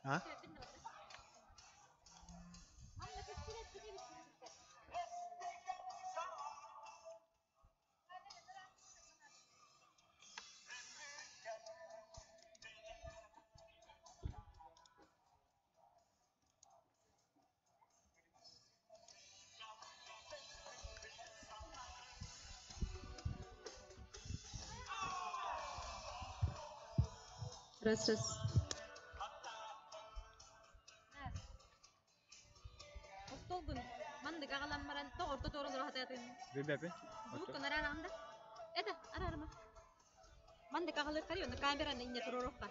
А? Раз, раз. Остолгун маннык аҕалан баран тоҕо орто туора хатаатын. Бэбэпи. Звук араанда. Это араарма. Маннык аҕалыаххар онно камераны инне туруоруохха.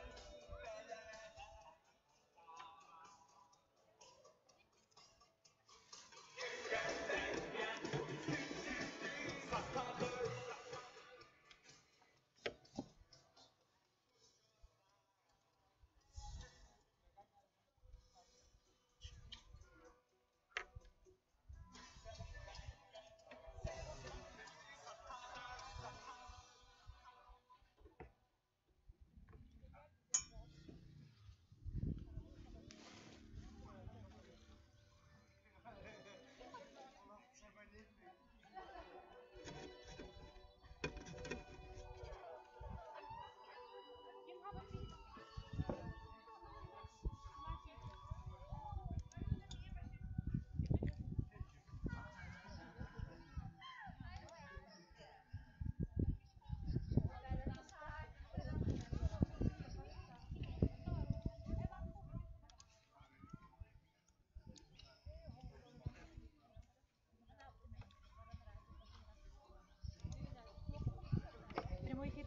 Прямой эфир.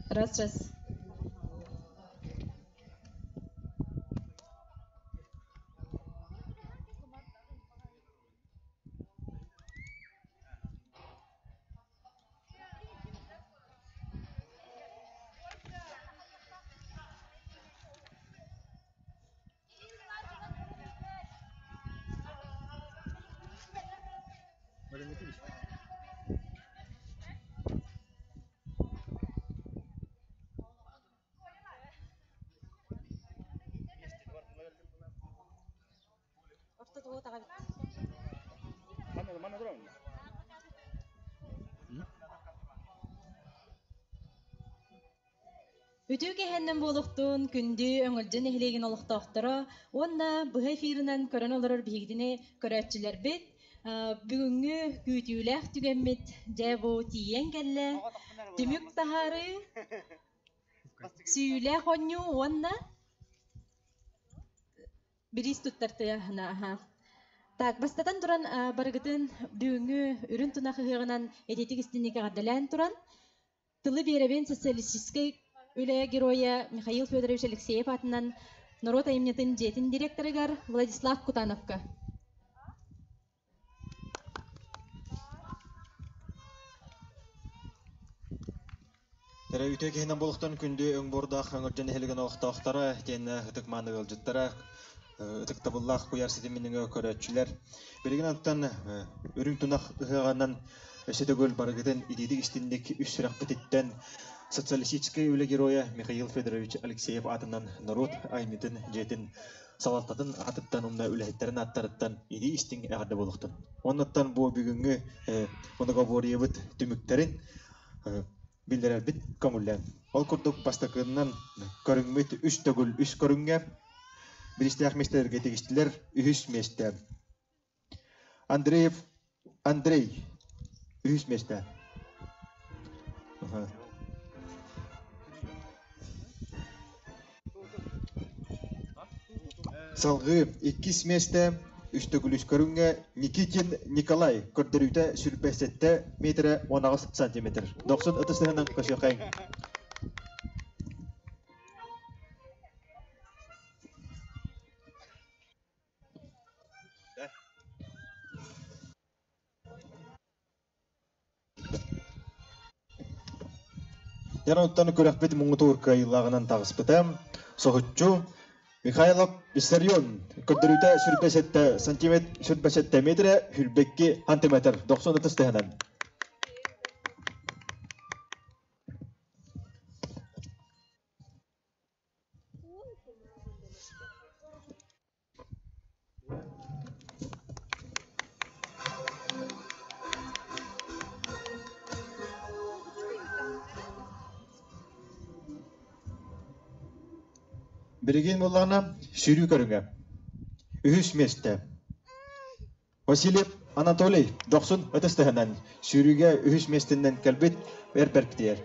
Раз, раз. Орто тугу таҕабыт. Манна манна турабын. Үтүө кэһэннэн буолуохтун күндү Өҥөлдьө нэһилиэгин олохтоохторо уонна быһа эфирынан көрөн олорор биһигитини көрөөччүлэрбит бүгүҥҥү күүтүүлээх түгэммит дьэ бу тиийэн кэллэ. Түмүк таһаарыы, сүүйүүлээх оонньуу уонна бириис туттартыаһына аха. Так, бастатан туран барыгытын бүгүҥҥү үрүн тунах ыһыаҕынан ититик истинник эҕэрдэлээн туран Тылы биэрэбин социалистическай үлэ геройа Михаил Федорович Алексеев аатынан норуот айымньытын дьиэтин директорыгар Владислав Кутановка. Тэрэ үтүө киһинэн буолуохтан күндү өҥ буордаах өҥөрдьөн нэһилигин олохтоохторо, итиэннэ ытык-мааны ыалдьыттара, ытыктабыллаах куйаар ситимин көрөөччүлэр. Билигин онтон үрүҥ тунах ыһыаҕынан Өссө төгүл барыгытын итиитик истинник үс сүрэхпититтэн социалистическай үлэ геройа Михаил Федорович Алексеев аатынан норуот айымньытын дьиэтин салалтатын аатыттан уонна үлэһиттэрин ааттарыттан итии истиҥ эҕэрдэ буолуохтун. Оннуттан бу бүгүҥҥү многоборьебыт түмүктэрин биллэрэрбит көҥүллээн. Ол курдук бастакыннан көрүҥмүт үс төгүл үс көрүҥҥэ биристээх миэстэлэргэ тигистилэр үһүс миэстэ Андреев Андрей үһүс миэстэ. Салгыы иккис миэстэ үс төгүл үс көрүҥҥэ Никитин Николай көрдөрүүтэ сүүрбэ метрэ 18 сантиметр. Дохсун ытыс тыһынан көсүөххэйиҥ. Дьон оттон күрэхпит муҥутуур кыайыылааҕынан таҕыспыта. Соһуччу Михайлов Виссарион көрдөрүүтэ сүрбэ сэттэ сантиметр сүрбэ сэттэ метрэ хүрбэкки сантиметр дохсун ытыс тыһынан. Билигин буоллаҕына сүүрүү көрүҥэ. Үһүс миэстэ. Васильев Анатолий дохсун ытыс таһынан сүүрүүгэ үһүс миэстэнэн кэлбит эр бэркитигэр.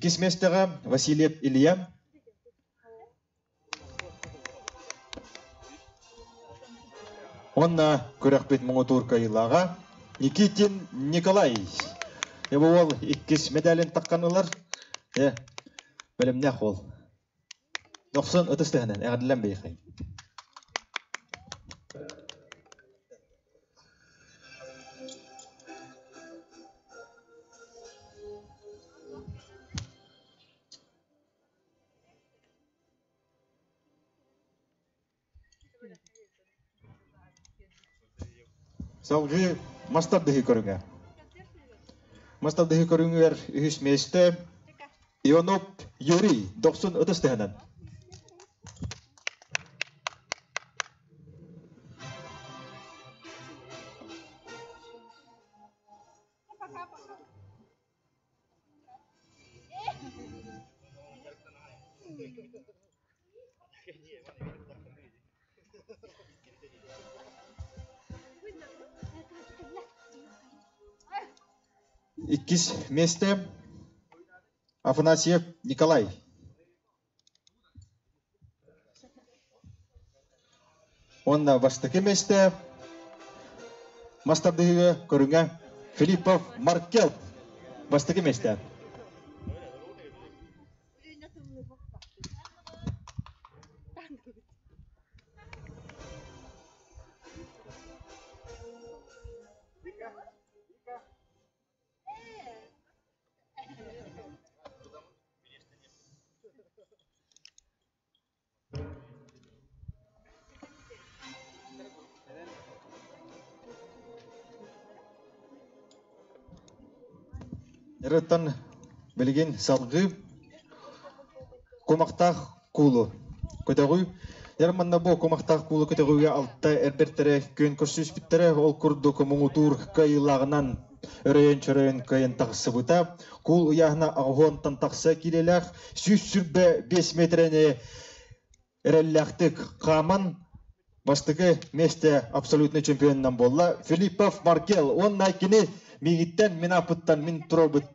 Иккис миэстэҕэ Васильев Илья. Уонна күрэхпит муҥутуур кыайыылааҕа Никитин Николай. Бу уол иккис медалин таххан ылар. Э, бэлэмнээх уол. Дохсун ытыс тыһынан эҕэрдэлэн бэйэхэй. Салгыы мас тардыһыы көрүҥэ. Мас тардыһыы көрүҥүгэр үһүс миэстэ Ионов Юрий дохсун ытыс тыһынан. Иккис миэстэ Афанасьев Николай. Уонна бастакы миэстэ мас тардыһыыга көрүҥэ Филиппов Маркел бастакы миэстэ. Эрыттан билигин салгыы кумахтаах куулу көтөҕүү. Эр манна бу кумахтаах куулу көтөҕүүгэ алта эрбэртэрэ күөн көрсүспүттэрэ. Ол курдук муҥутуур кыайыылааҕынан өрөйөн-чөрөйөн кыайан тахсыбыта. Куул ыйааһына аҕыһуонтан тахса киилэлээх 125 миэтэрэни эрэллээхтик хааман бастакы миэстэ абсолютный чемпионунан буолла Филиппов Маркел уонна кини миигиттэн мин ааппыттан мин туруорбут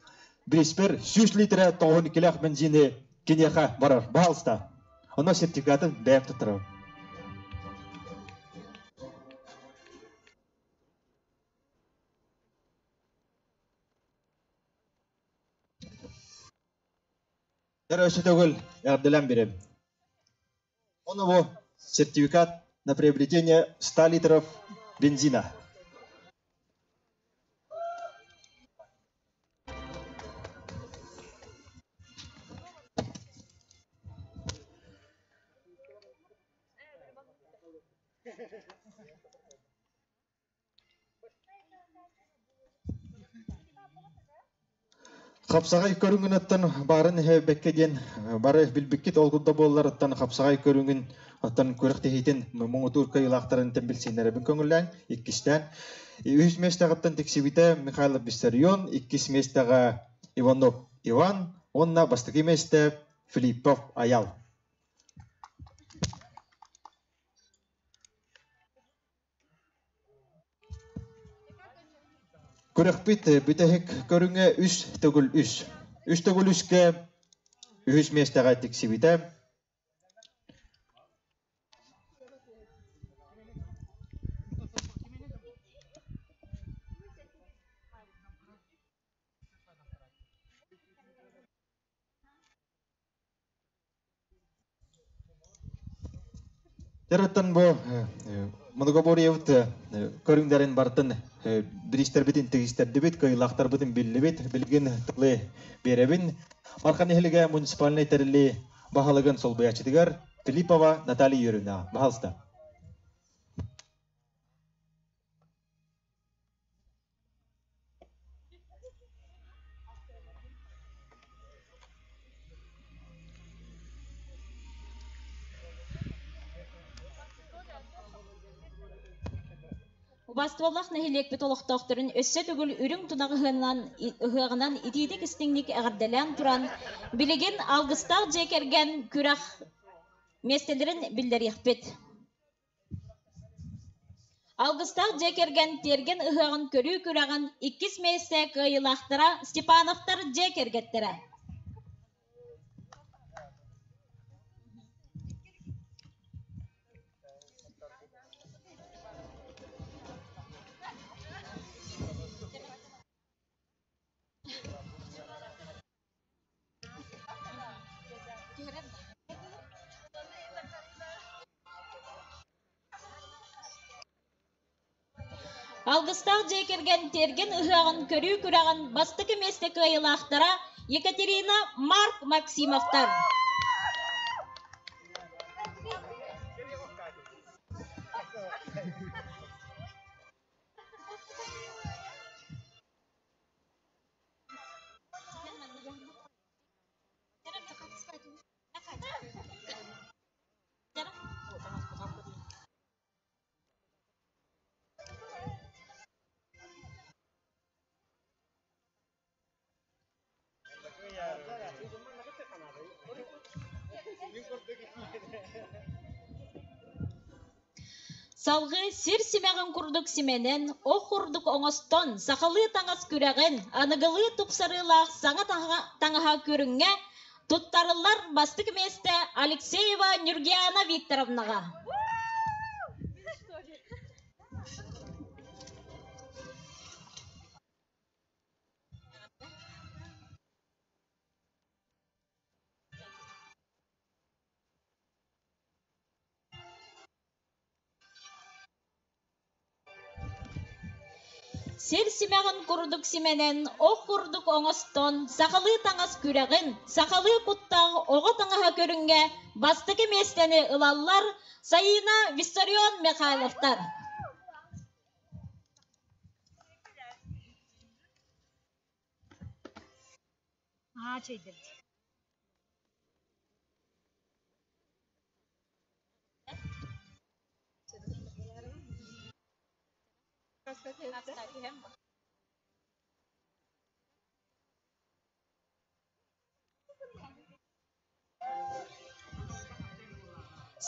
бириспэр 100 литрэ 92-лээх бензини киниэхэ барар. Пожалуйста. Онно сертификатын бэйэм туттарабын. Өссө төгүл эҕэрдэлээн биэрэбин. Он его сертификат на приобретение 100 литров бензина. Хапсаҕай көрүҥүнэттэн баарын иһэ диэн бары билбиккит ол курдук буолларыттан хапсаҕай көрүҥүн оттон күрэхтэһиитин муҥутуур кыайыылаахтарын билсиннэрэбин көҥүллээн иккистээн үһүс миэстэҕиттэн тиксибитэ Михайлов Виссарион, иккис миэстэҕэ Иванов Иван уонна бастакы миэстэ Филиппов Аял. Күрэхпит бүтэһик көрүҥэ үс төгүл үс. Үс төгүл үскэ үһүс миэстэҕэ тиксибитэ. Дьарыттан бу Многоборьебыт көрүҥнэрин барытын бириистэрбитин тигистэрдибит, кыайыылаахтарбытын биллибит. Билигин тылы биэрэбин. Марха нэһилигэ муниципальнай тэрилли баһылыгын солбуйааччытыгар Филиппова Наталья Юрьевна. Баһалыста. Убаастыбаллаах нэһилиэкпит олохтоохторун өссө төгүл үрүҥ тунах ыһыаҕынан итиитик-истиҥник эҕэрдэлээн туран, билигин алгыстаах дьиэ кэргэн күрэх миэстэлэрин биллэриэхпит. Алгыстаах дьиэ кэргэн тиэргэн ыһыаҕын көрүү күрэҕин иккис миэстэ кыайыылаахтара Степановтар дьиэ кэргэттэрэ. Алгыстаах дьиэ кэргэн тиэргэн ыһыаҕын көрүү күрэҕин бастакы миэстэ кыайыылаахтара Екатерина Марк Максимовтар. Салгыы сир симэҕин курдук симэнэн, ох курдук оҥостон, сахалыы таҥас күрэҕин, аныгылыы тупсарыылаах саҥа таҥаһа көрүҥҥэ туттарыллар бастакы миэстэ Алексеева Нюргиана Викторовнаҕа. Сир симэҕин курдук симэнэн, ох курдук оҥостон, сахалыы таҥас күрэҕин, сахалыы куттаах оҕо таҥаһа көрүҥҥэ бастакы миэстэни ылаллар Саина Виссарион Михайловтар.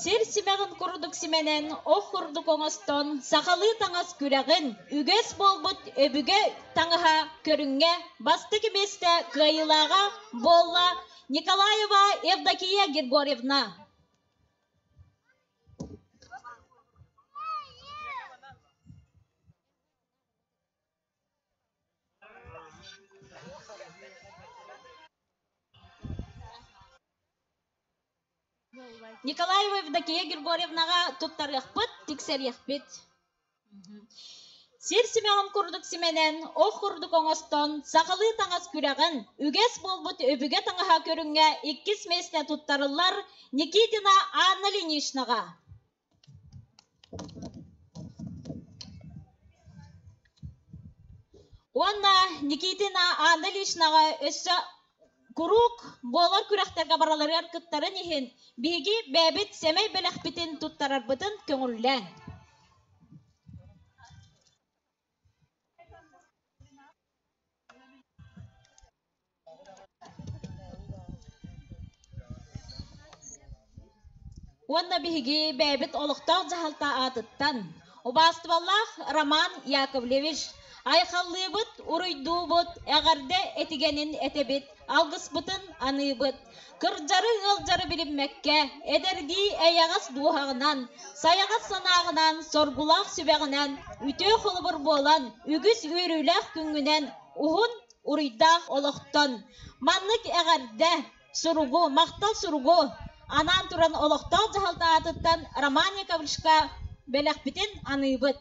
Сир симэҕин курдук симэнэн, ох курдук оҥостон, сахалыы таҥас күрэҕин, үгэс буолбут өбүгэ таҥаһа көрүҥҥэ бастакы миэстэ кыайыылааҕа буолла Николаева Евдокия Григорьевна. Николаева Евдокия Григорьевнаҕа туттарыахпыт, тиксэриэхпит. Сир симэҕин курдук симэнэн, ох курдук оҥостон, сахалыы таҥас күрэҕин, үгэс буолбут өбүгэ таҥаһа көрүҥҥэ иккис миэстэ туттарыллар Никитина Анна Ильиничнаҕа. Уонна Никитина Анна Ильиничнаҕа өссө куруук буолар күрэхтэргэ бараларыгар кыттарын иһин биһиги бэйэбит сэмэй бэлэхпитин туттарарбытын көҥүллээҥ. Уонна биһиги бэйэбит олохтоох дьаһалта аатыттан убаастыбаллаах Роман Яковлевич айхаллыыбыт, уруйдуубут, эҕэрдэ этигэнин этэбит, алгыспытын аныыбыт. Кырдьары ыалдьары билиммэккэ, эдэрдии эйэҕэс дууһаҕынан, сайаҕас санааҕынан, соргулаах сүбэҕинэн, үтүө холобур буолан, үгүс үөрүүлээх күҥҥүнэн уһун уруйдаах олохтон маннык эҕэрдэ суругу, махтал суругу анаан туран олохтоох дьаһалта аатыттан Роман Яковлевичка Бэлэхпитин аныыбыт.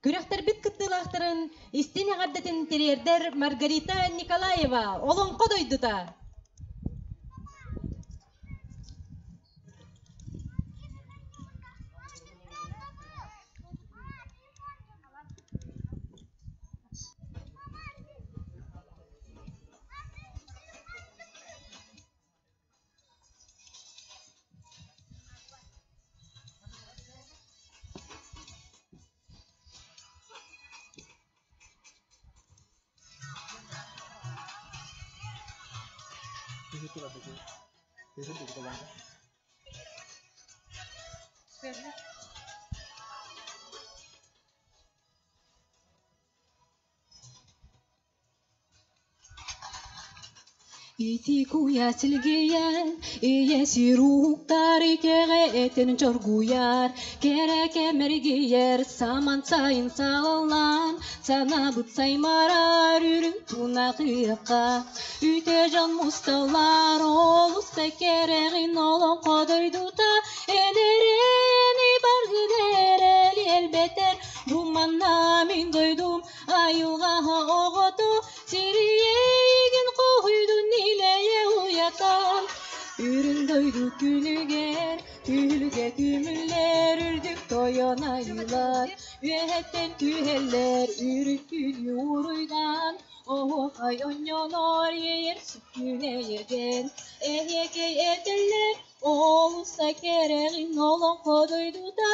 Күрэхтэрбит кыттыылаахтарын истиҥ эҕэрдэтин тириэрдэр Маргарита Николаева, Олоҥхо дойдута. Ити куйа силгийэн, ийэ сир уһуктар икэҕэ этин чоргуйар, кэрэ кэмэргийэр, саман сайын салаллан, санаабыт саймарар үрүҥ тунах ыһыахха. Үтэ дьон мусталлар, олус да кэрэҕин олоҥхо дойдута, эн эрэни баргын эрэли элбэтэр, бу манна мин дойдум, айылҕаһа оҕото, Сириэйигин хоһуйдун илэйэ уйатан, Үрүҥ дойду күнүгэр түһүлгэ түмүллэр үрдүк тойон айыылар, Үөһэттэн түһэллэр үрүт күнү уруйдаан, Оһуохай онньонор иэйэр сүккүн эйэргэн, Эһиэкэй этэллэр олус да кэрэҕин олоҥхо дойдута,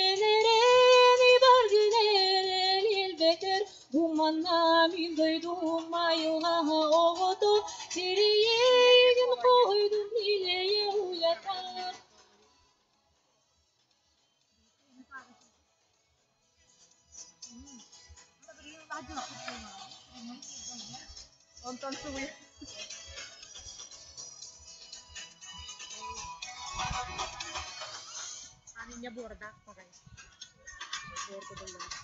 Эн эрэни баргын эрэл элбэтэр, Бу манна мин дойдум айылҕаһа оҕото, Сириэйигин хоһуйдун илэйэ уйатар. Онтон субуйа. Аныня буордаах баҕайы. Буорга буллаах.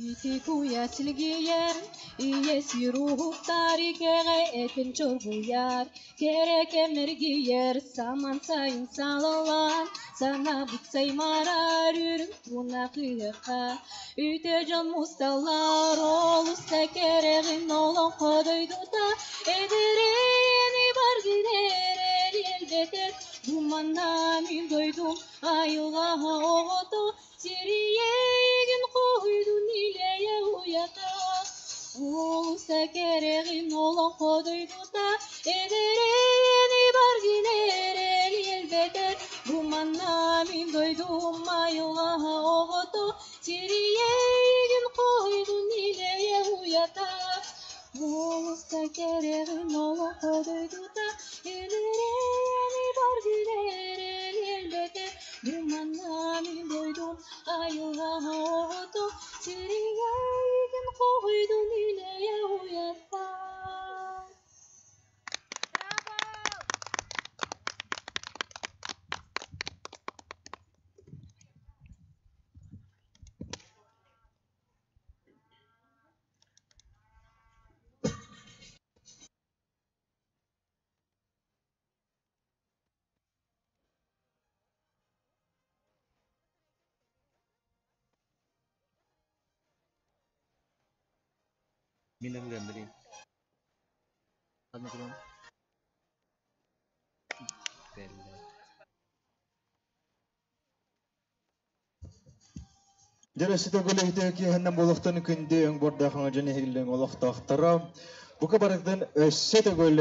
Ити куйа силгийэр, ийэ сир уһуктар икэҕэ этин чоргуйар, кэрэ кэмэргийэр, саман сайын салалаан, санаабыт саймарар үрүҥ тунах ыһыахха. Үтэ дьон мусталлар, олус да кэрэҕин олоҥхо дойдута, эдэрээни баргын эрэл элбэтэр, бу манна мин дойдум айылҕаһа оҕото, Сириэйигин хоһуйдун илэйэ уйата, Олус да кэрэҕин олоҥхо дойдута, Эдэрээни баргын эрэл элбэтэр, Бу манна мин дойдум айылҕаһа оҕото, Сириэйигин хоһуйдун илэйэ уйата, Олус да кэрэҕин олоҥхо дойдута, Эдэрээни баргын эрэл элбэтэр, Бу манна мин дойдум айылҕа оҕото, Сириэйигин хоһуйдун илэйэ уйата. Мин ыллыам Ханна Дьэ, көлөһүтэ киэһэннэн буолуохтан күндү өҥ бордаах оҥодьон иһиллиҥ олохтоохторо. Бука барыгдан өссө төгүл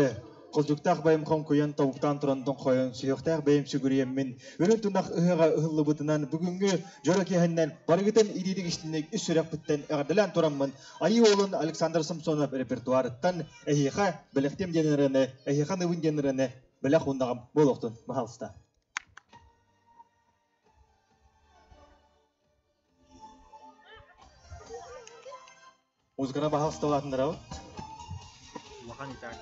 холдьуктаах байым хоҥкуйан тобуктаан туран тоҥхойон сүһүөхтээх бэйэм сүгүрүйэммин үрүн тунах ыһыаҕа ыһыллыбытынан бүгүҥҥү дьоро киэһэннэн барыгытын илиитик истинник үс сүрэхпиттэн эҕэрдэлээн тураммын Айыы уолун Александр Самсонов репертуарыттан эһиэхэ бэлэхтиэм диэн ырыаны, эһиэхэ аныыбын диэн ырыаны бэлэх ууннаҕым буолуохтун, пожалуйста. Музыканы баһаалыста улаатыннарабыт. Улахан итак.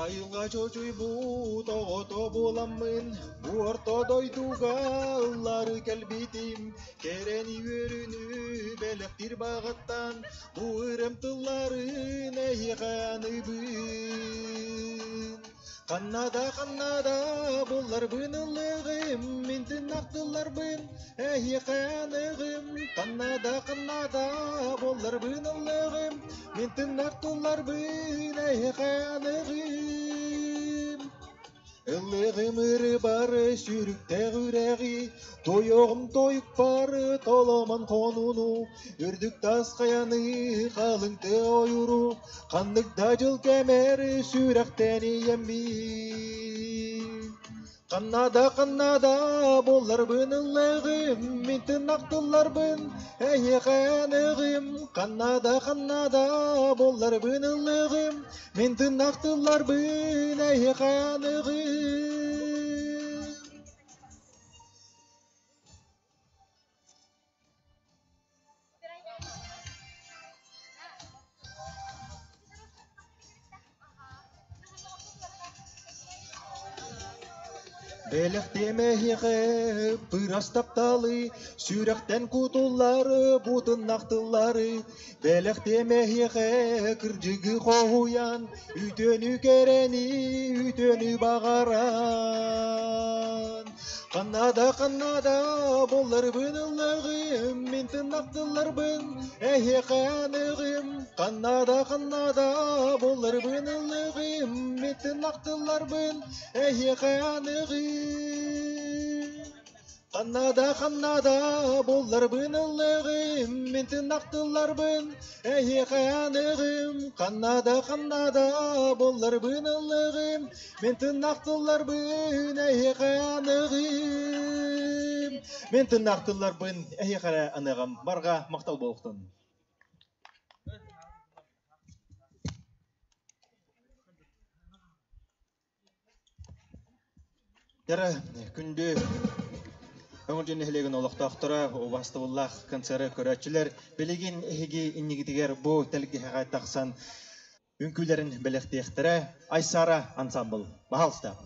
Айылҕа чочуйбут оҕото буоламмын, бу орто дойдуга ыллары кэлбитим, кэрэни үөрүүнү бэлэхтиир баҕаттан, бу ырыам тылларын эһиэхэ аныыбын. Ханна да, ханна да булларбын ыллыгым, мин тыыннаах тылларбын эһиэхэ аныгым. Ханна да, ханна да булларбын ыллыгым, мин тыыннаах тылларбын эһиэхэ аныгым. Ыллыгым ыры бары сүрүктээх үрэҕи, тойоҕум тойук бары толомон хонууну, үрдүк тас хайаны, халыҥ тыа ойууру, ханнык да дьыл кэмэр сүрэхтэн ийэммин. Ханна да, ханна да буолларбын ыллыгым, мин тыыннаах тылларбын эйиэхэ аныгым. Ханна да, ханна да буолларбын ыллыгым, мин тыыннаах тылларбын эйиэхэ аныгым. Бэлэхтиэмэ эһиэхэ бырас тапталы, сүрэхтэн кутуллары, бутуннах тыллары. Бэлэхтиэмэ эһиэхэ кырдьыгы хоһуйан, үтүөнү кэрэни, үтүөнү баҕаран. Ханна да, ханна да булларбын ыллыгым, мин тыннах тылларбын эһиэхэ аныгым. Ханна да, ханна да булларбын ыллыгым, мин тыннах тылларбын эһиэхэ аныгым. Ханна да, ханна да булларбын ыллыгым, мин тыннах тылларбын эһиэхэ аныгым. Ханна да, ханна да булларбын ыллыгым, мин тыннах тылларбын эһиэхэ аныгым. Мин тыннах тылларбын эһиэхэ аныгым. Барҕа махтал буолуохтун. Дара күндү Өҥүрдьүн нэһилиэгин олохтоохторо, убаастабыллаах концеры көрөөччүлэр, билигин эһиги иннигитигэр бу тэлгэһэҕэ тахсан үҥкүүлэрин бэлэхтиэхтэрэ Айсара ансамбл. Пожалуйста.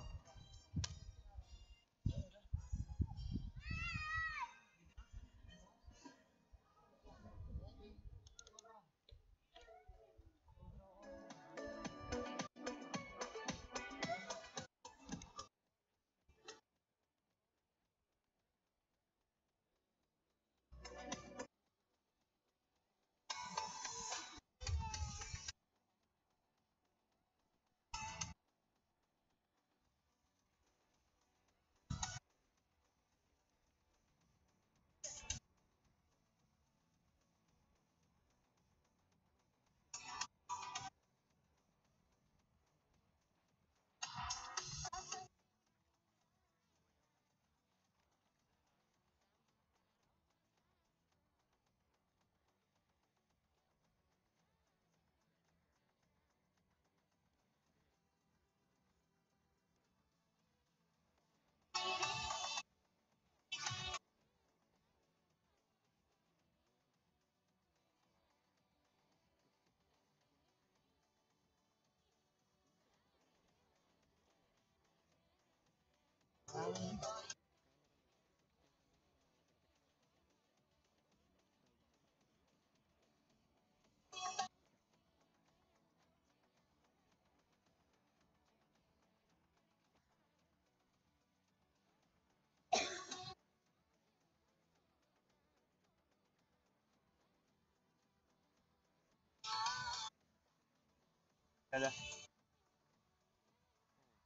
Кэлэ.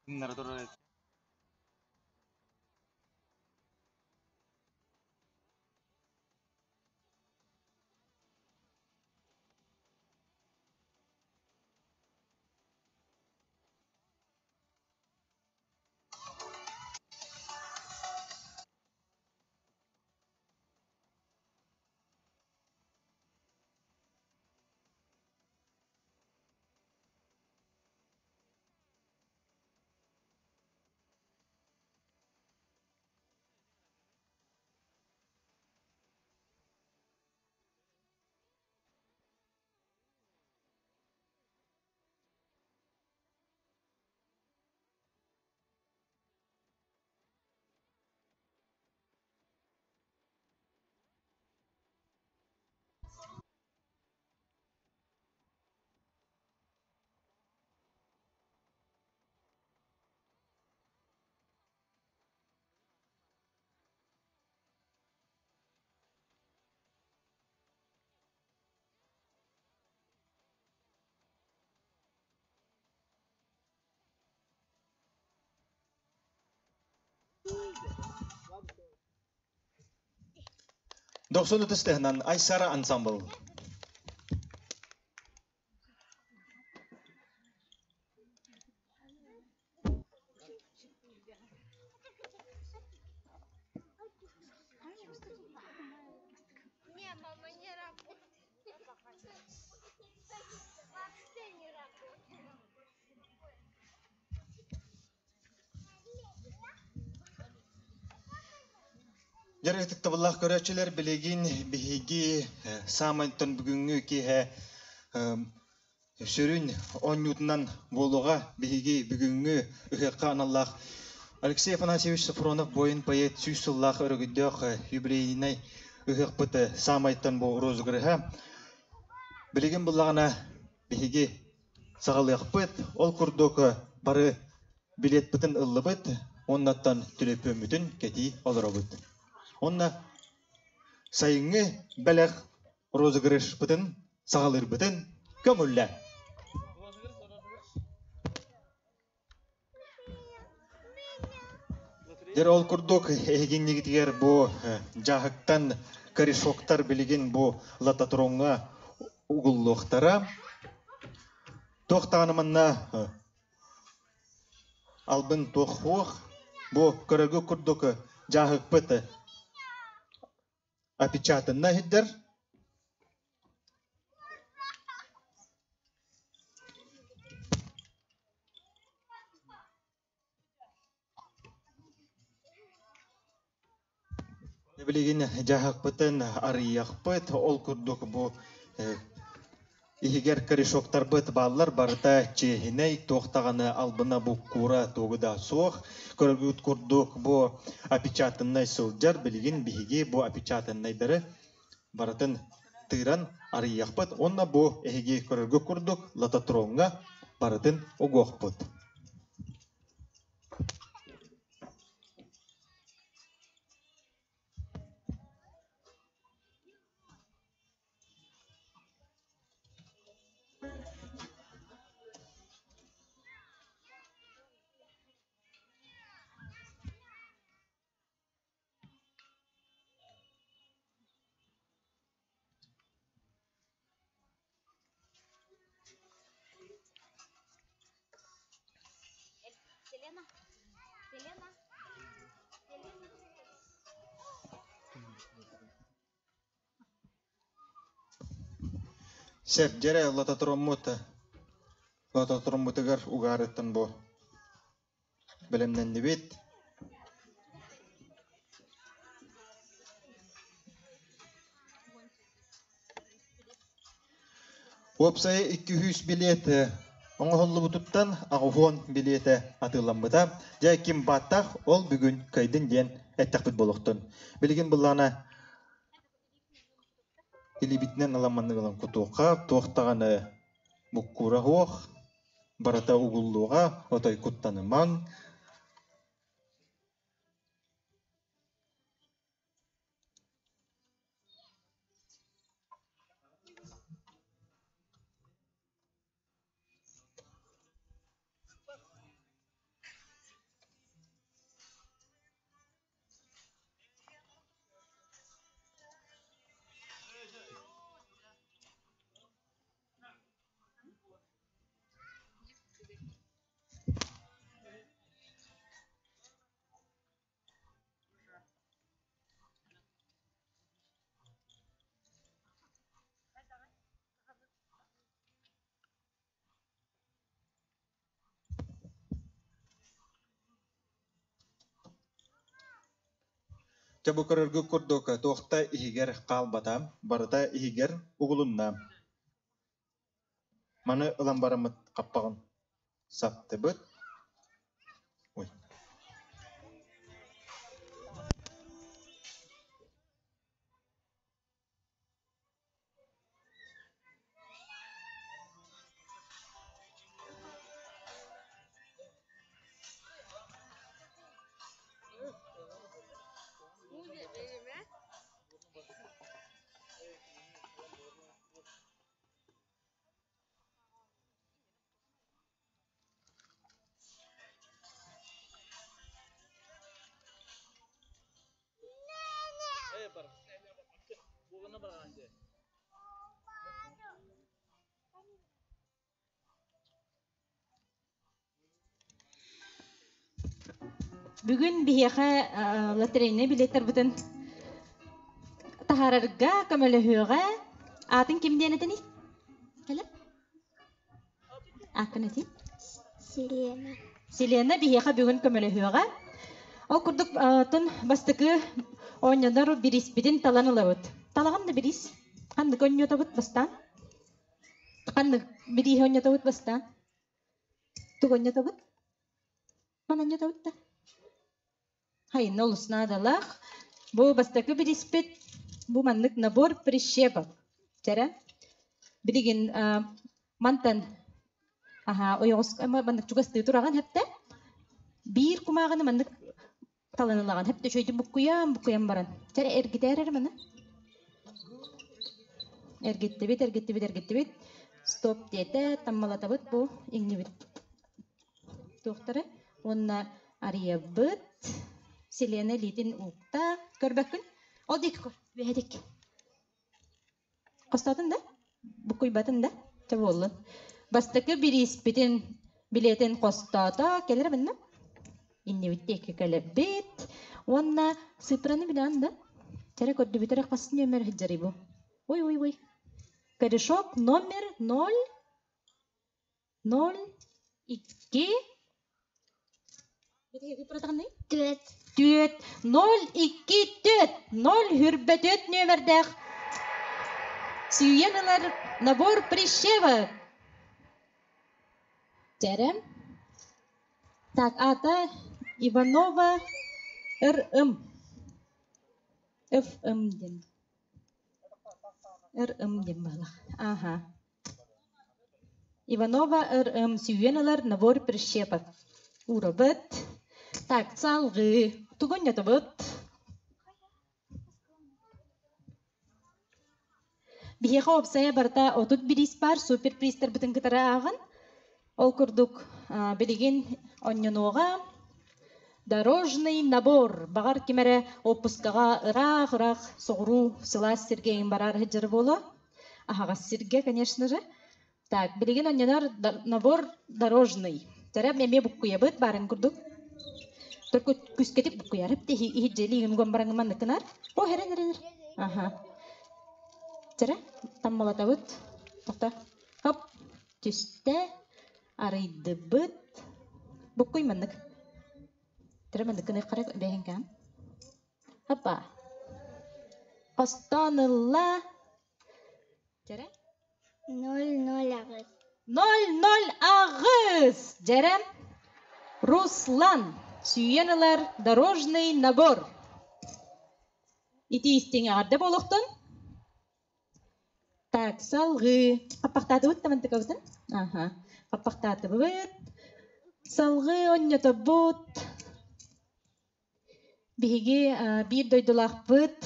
Тыннара турар эбит. Дохсун ытыс тыһынан Айсара ансамбл. Не, мама, не работает. Вообще не работает. Дьэр ытыктабыллаах көрөөччүлэр, билигин биһиги саамайтан бүгүҥҥү киэһэ сүрүн оонньуутунан буолуоҕа биһиги бүгүҥҥү ыһыахха аналлаах Алексей Афанасьевич Софронов буойун поэт сүүс сыллаах өрөгөйдөөх юбилейнай ыһыахпыт саамайтан бу розыгрыһа. Билигин буллаҕына биһиги саҕалыахпыт. Ол курдук бары билетпытын ыллыбыт, уоннаттан төлөпүөммүтүн кэтии олоробут. Онно сайыҥҥы бэлэх розыгрышпытын саҕалыырбытын көҥүллэ. Дьэр ол курдук эһигиннигитигэр бу дьааһыктан корешоктар билигин бу лототроҥҥа угуллуохтара. Туох даҕаны манна албын туох хуох бу көрөргө курдук дьааһыкпыт опечатанна иһиддэр. Билигин дьаһахпытын арыйыахпыт, ол курдук бу иһигэр корешоктарбыт бааллар, барыта чиэһинэй, туох даҕаны албына буккуура тугу да суох. Көрөргүт курдук бу опечатаннай сылдьар, билигин биһиги бу опечатаннайдары барытын тыыран арыйыахпыт уонна бу эһиги көрөргүт курдук лототроҥҥа барытын угуохпут. Селена, Селена, Селена. Сөп, дьэрэ лототроммут лототроммутугар угаарыттан бу бэлэмнэннибит. Уопсайа 200 билиэт оҥоһуллубутуттан 80 билиэтэ атыыламмыта. Дьэ, ким бааттаах, ол бүгүн кыайдын диэн эттэхпит буолуохтун. Билигин былаана илиибитинэн ыламманнык ылан кутуохха, туох даҕаны буккуура суох, барыта угуллуоҕа, отой куттанымаҥ. Дьэ бу көрөргүт курдук туохта иһигэр хаалбата, барыта иһигэр угулунна. Маны ылан бараммыт хаппаҕын саптыбыт. Ой. Бүгүн биһиэхэ лотерейнай билеттарбытын таһаарарга көмөлөһүөҕэ. Аатын ким диэн этиний? Кэлэ. Ааккын этий. Селена. Селена биһиэхэ бүгүн көмөлөһүөҕэ. Ол курдук тун бастакы оонньонор бириспитин талан ылабыт. Талаҕын да бириис. Ханнык оонньотобут бастаан? Ханнык бирииһи оонньотобут бастаан? Тугу оонньотобут? Ман оонньотобут да? Хайынна олус наадалаах. Бу бастакы бириспит бу маннык набор прищепок. Чэрэ. Билигин мантан аха ойоҕос маннык чугастыы тураҕын хэптэ. Биир кумааҕыны маннык талан ылаҕын хэптэ үчүгэйдик буккуйан буккуйан баран. Чэрэ эргитээр эрэ маны. Эргиттибит, эргиттибит, эргиттибит. Стоп диэтэ, таммалатабыт бу иҥнибит. Туохтары уонна арыйабыт. Селена илиитин уукта. Көрбөккүн? Ол диэки көр, үөһэ диэки. Хостоотун да? Буккуйбатын да? Чэ буоллун. Бастакы бирииспитин билиэтин хостоото. Кэлэр манна? Иннибит диэки кэлэбит. Уонна сыппыраны билэҕин да? Чэрэ көрдүбүт эрэ хас нүөмэр сылдьарый бу? Ой, ой, ой. Корешок номер 0 0 2 Түөрт. Түөрт. 0 2 4 0 хүрбэ түөрт нүөмэрдээх сүүйэн ылар набор прищепок. Чэрэ. Так, аата Иванова РМ. ФМ диэн. РМ диэн баһылах. Аха. Иванова РМ сүүйэн ылар набор прищепок. Уурабыт. Так, салгыы. Тугун ньотубут? Биһиэхэ уопсайа барыта 30 бириис баар, суперпризтарбытын кытары ааҕан. Ол курдук билигин онньонуоҕа дорожный набор. Баҕар ким эрэ отпускаҕа ыраах-ыраах соҕуруу сылаас сиргэ иҥ бараар сылдьар буолуо. Аһаҕас сиргэ, конечно же. Так, билигин онньонор набор дорожный. Тэрэ эмиэ буккуйабыт баарын курдук. Только күскэтик буккуйарып тиһи иһирдьэлиигин уган бараҥ манныккынар. О, эрэн эрэн. Аха. Тэрэ таммалатабыт. Тоқта. Хоп. Түстэ. Арыйдыбыт. Буккуй маннык. Тэрэ манныккын қарай бэһин каам. Хоппа. Хостоон ылла. Тэрэ. 0 0 8. 0 0 8. Дьэрэ. Руслан. Сүүйэн ылар дорожный набор. Ити истиҥ эҕэрдэ буолуохтун. Так, салгыы. Хаппахтаатыбыт тамантыкабытын? Аха. Хаппахтаатыбыт. Салгыы онньотобут. Биһиги биир дойдулаахпыт.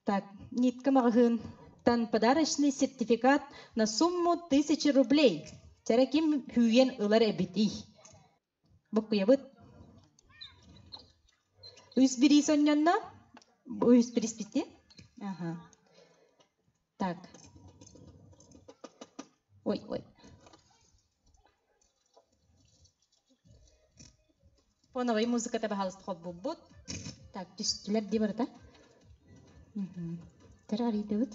Так, Нитка маҕаһыынтан подарочный сертификат на сумму 1000 рублей. Чэрэ ким сүүйэн ылар эбитий? Буккуйабыт. Үс бириис онньонно. Үс бириис битти. Ага. Так. Ой, ой. Фоновый музыката баһалыст холбубут. Так, түстүлэр дии барыта. Тара арыйдыбыт.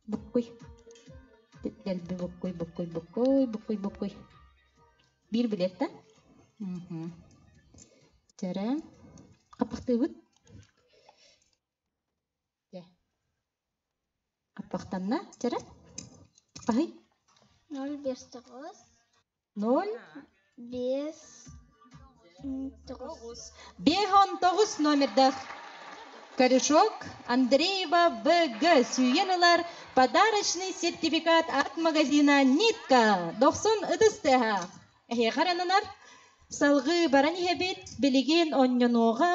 Буккуй. Дэлби буккуй, буккуй, буккуй, буккуй, буккуй. Биир билет да? Тара. Хаппахтыыбыт. Хаппахтанна. Тара. Хаһый? 0 5 9. 0 5 9. 5 19 номердаах корешок Андреева ВГ сүүйэн ылар подарочный сертификат от магазина Нитка. Дохсун ытыс тыаһа. Эһиэхэ ананар. Салгыы баран иһэбит билигин онньонуоҕа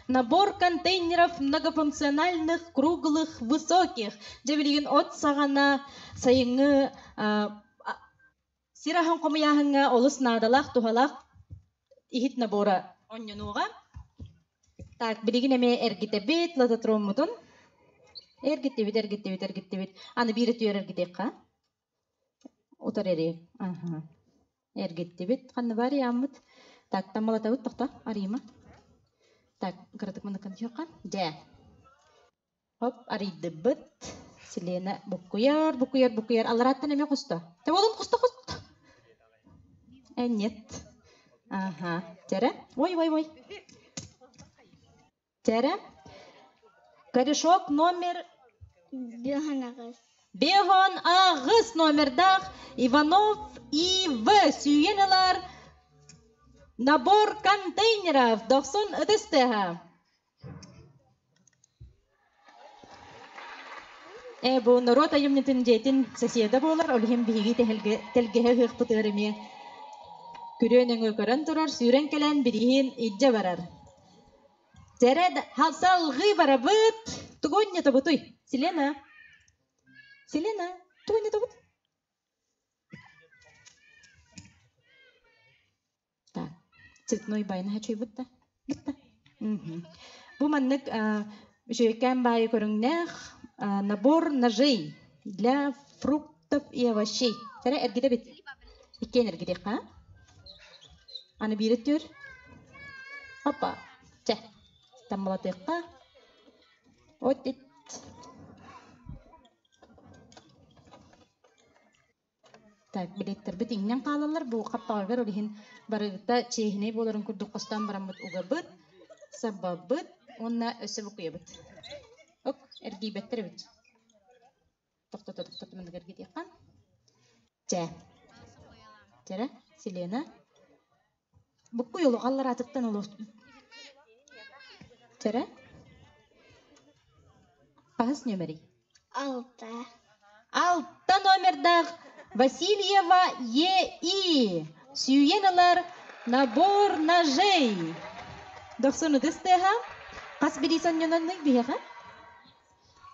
набор контейнеров многофункциональных, круглых, высоких. Дьэ билигин от саҕана сайыҥҥы сир аһын хомуйааһыҥҥа олус наадалаах, туһалаах иһит набора онньонуоҕа. Так, билигин эмиэ эргитэбит лототроммутун. Эргиттибит, эргиттибит, эргиттибит. Аны биир өтүөр эргитиэххэ. Утар эри. Аха. Эргиттибит. Ханна бар яаммыт. Так, таммалатабыт тохто. Арыйма. Так, кыратык манныккан түһүөххэ. Дьэ. Хоп, арыйдыбыт. Селена буккуйар, буккуйар, буккуйар. Алларааттан эмиэ хосто. Тэболун хосто, хосто. Э, нет. Ага. Чэрэ. Ой, ой, ой. Чэрэ. Корешок номер Биохан аҕыс. Бехон аҕыс номердаах Иванов И.В. сүүйэн ылар набор контейнеров дохсун ытыс тыаһа. Э, бу норуот айымньытын дьиэтин соседа буолар, ол иһин биһиги тэлгэһэ ыһыахпытыгар эмиэ күрүө нөҥүө көрөн турар, сүүрэн кэлэн бирииһин илдьэ барар. Дьэрэ салҕыы барабыт. Тугу онньотобутуй? Селена? Селена, тугу онньотобут? Так, цветной байына хачуйбут да? Бутта. Бу маннык үчүгэйкээн баайы көрүҥнээх набор ножей для фруктов и овощей. Сэрэ эргитэбит. Иккиэн эргитиэххэ. Аны биир өттүөр. Опа. Чэ. Таммалатыахха. Вот ит. Так, билиэттэрбит иҥнэн хаалаллар. Бу хаппаҕыгар ол иһин барыта чиэһинэй буоларын курдук хостоон бараммыт угабыт, сабабыт уонна өссө букуйабыт. Ок, эргийбэттэр эбит. Тохтото, тохтото, маннык эргитиэххэ. Чэ. Чэрэ, Селена. Буккуй олох аллараатыттан олох. Чэрэ. Хаһыс нүөмэрий? Алта. Алта номердаах Васильева Е.И. Сүүйэн ылар набор ножей. Дохсун ытыс тыаһа. Хас бириис онньононнуй биһиэхэ?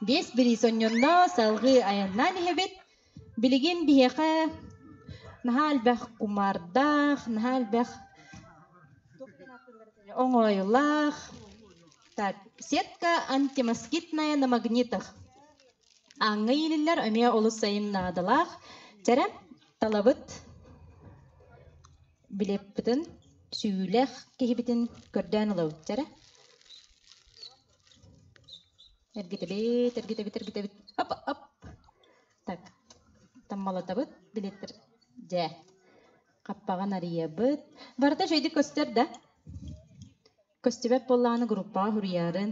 Биэс бириис онньонно салгыы айаннаан иһэбит. Билигин биһиэхэ наһаа элбэх кумаардаах, наһаа элбэх оҥоойулаах. Так, сетка антимоскитная на магнитах. Ааҥҥа иилиллэр эмиэ олус сайын наадалаах. Чэрэ, талабыт билиэппитин, сүүлэх киһибитин көрдөөн ылабыт. Чэрэ. Эргитэбит, эргитэбит, эргитэбит. Оп, оп. Так, таммалатабыт, билиэттэр. Дьэ, хаппаҕын арыйабыт. Барыта үчүгэйдик көстөр да? Көстүбэт буоллаҕына группаҕа суруйаарын.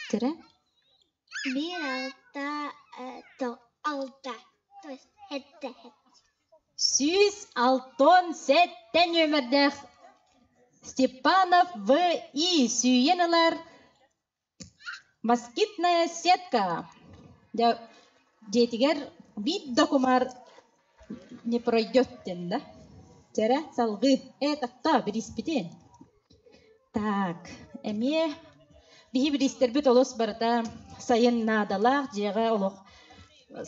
Тирэ? Биир алта алта то есть сэттэ 167 нүөмэрдээх Степанов В.И. сүүйэн ылар москитная сетка. Дьэ, дьиэтигэр биир да кумаар не пройдет диэн да. Чэрэ, салгыы. Э, тахта, бириспитин. Так, эмиэ биһи бириистэрбит олус барыта сайын наадалаах дьиэҕэ олох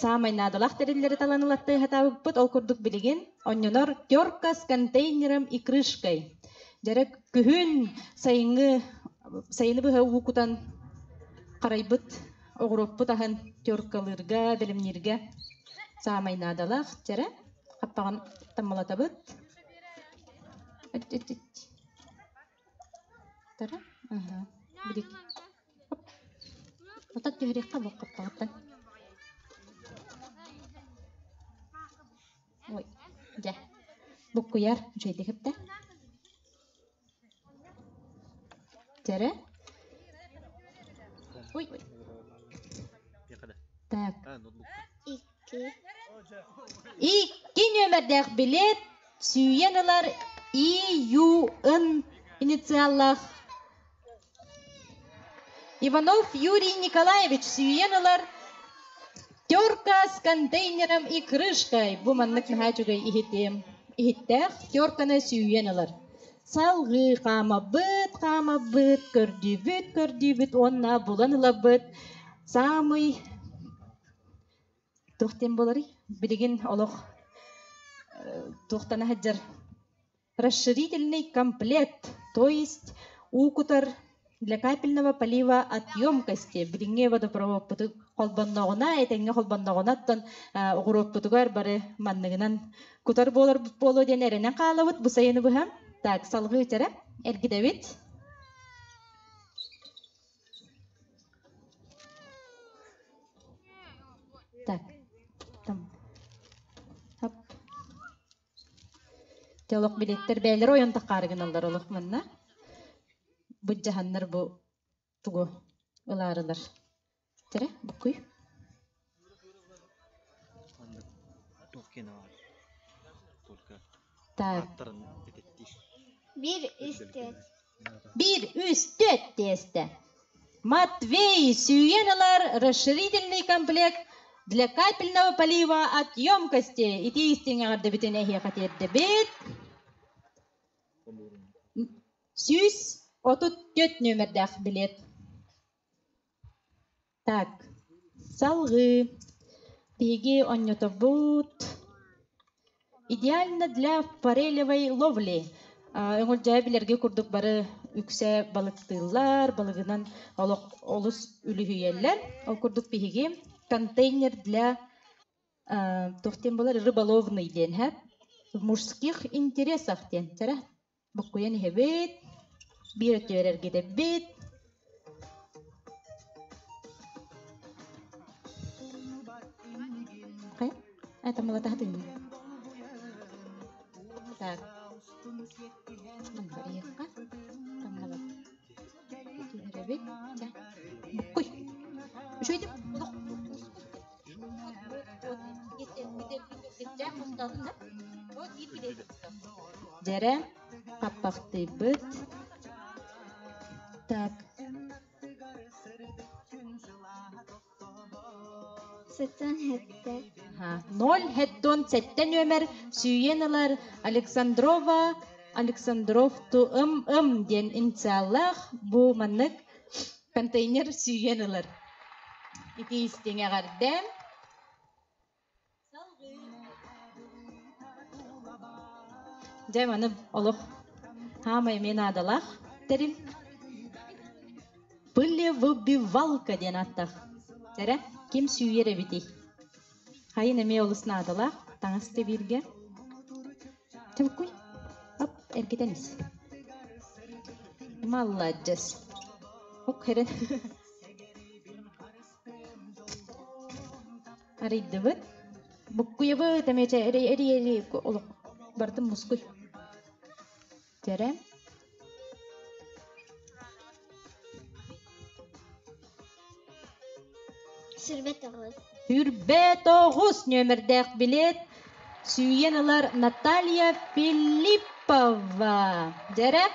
саамай наадалаах тэриллэри талан ылаттыы сатаабыппыт. Ол курдук билигин онньонор терка с контейнером и крышкой. Дьэрэ күһүн сайыҥҥы сайыны быһа уу кутан харайбыт оҕуруоппут аһын теркалыырга, бэлэмнииргэ саамай наадалаах. Дьэрэ хаппаҕын таммалатабыт. Тара? Аха. Билик. Оп. Отат түһэриэххэ бу хаппаҕыттан. Ой, дьэ. Буккуйар, үчүгэйдик эптэ. Чэрэ. Ой, ой. Так. Икки. Икки нүөмэрдээх билет сүүйэн ылар ИЮН инициаллаах Иванов Юрий Николаевич сүүйэн ылар терка с контейнером и крышкой. Бу маннык наһаа үчүгэй иһитим. Иһиттээх терканы сүүйэн ылар. Салгыы хаамабыт, хаамабыт, көрдүүбүт, көрдүүбүт уонна булан ылабыт. Самый туох диэн буоларый? Билигин олох туохтана сылдьар расширительный комплект, то есть уу кутар. для капельного полива от емкости. Билиҥҥи водопроводпуту холбонноҕуна, этэҥҥэ холбонноҕуна, оттон оҕуруоппутугар бары манныгынан кутар буолар буолуо диэн эрэнэн хаалабыт бу сайыны быһа. Так, салгыы үтэрэ эргитэбит. Так, там. Хоп. Те олох билеттер бээлер ойон таххаары гыналлар олох манна. Быдьаһаннар бу тугу ылаарылар. Тере, буккуй. Так. Биир үс түөрт. Биир үс түөрт тиэстэ. Матвей сүүйэн ылар расширительный комплект для капельного полива от емкости. Итии истиҥ эҕэрдэбитин эһиэхэ тиэрдэбит. 134 нүөмэрдээх билет. Так, салгыы. Биһиги онньотобут. Идеально для форелевой ловли. Өҥөлдьөөйү билэргэ курдук бары үксэ балыктыыллар, балыгынан олох олус үлүһүйэллэр. Ол курдук биһиги контейнер для туох диэн буолар рыболовный диэн һэ в мужских интересах диэн чэрэ буккуйан иһэбит биир өттүгэр эргитэбит Хайа? Это малатаһытын. Так. Манна Таммалат. Түһэрэбит. Чэ. Буккуй. Үчүгэйдик олох Дьэрэ, хаппахтыйбыт. Так. Сытан хэттэ. Ноль хэттон сэттэ нүөмэр сүүйэн ылар Александрова Александров ту ым ым диэн инициаллаах бу маннык контейнер сүүйэн ылар. Ити истиҥ эҕэрдэ. Дьэ, маны олох хаамай эмиэ наадалаах тэрил. Пылевыбивалка диэн ааттаах. Эрэ, ким сүүйэр эбитий? Хайын эмиэ олус наадалаах, таҥас тэбииргэ. Чулкуй. Оп, эргитэн ис. Маладьыс. Ок, хэрэн. Арыйдыбыт. Буккуйабыт эмиэ эрий эрий эрий олох бардым мускуй. Терэ. Сүрбэ тоҕус. Сүрбэ тоҕус нүөмэрдээх билет сүүйэн ылар Наталья Филиппова. Дьэрэ,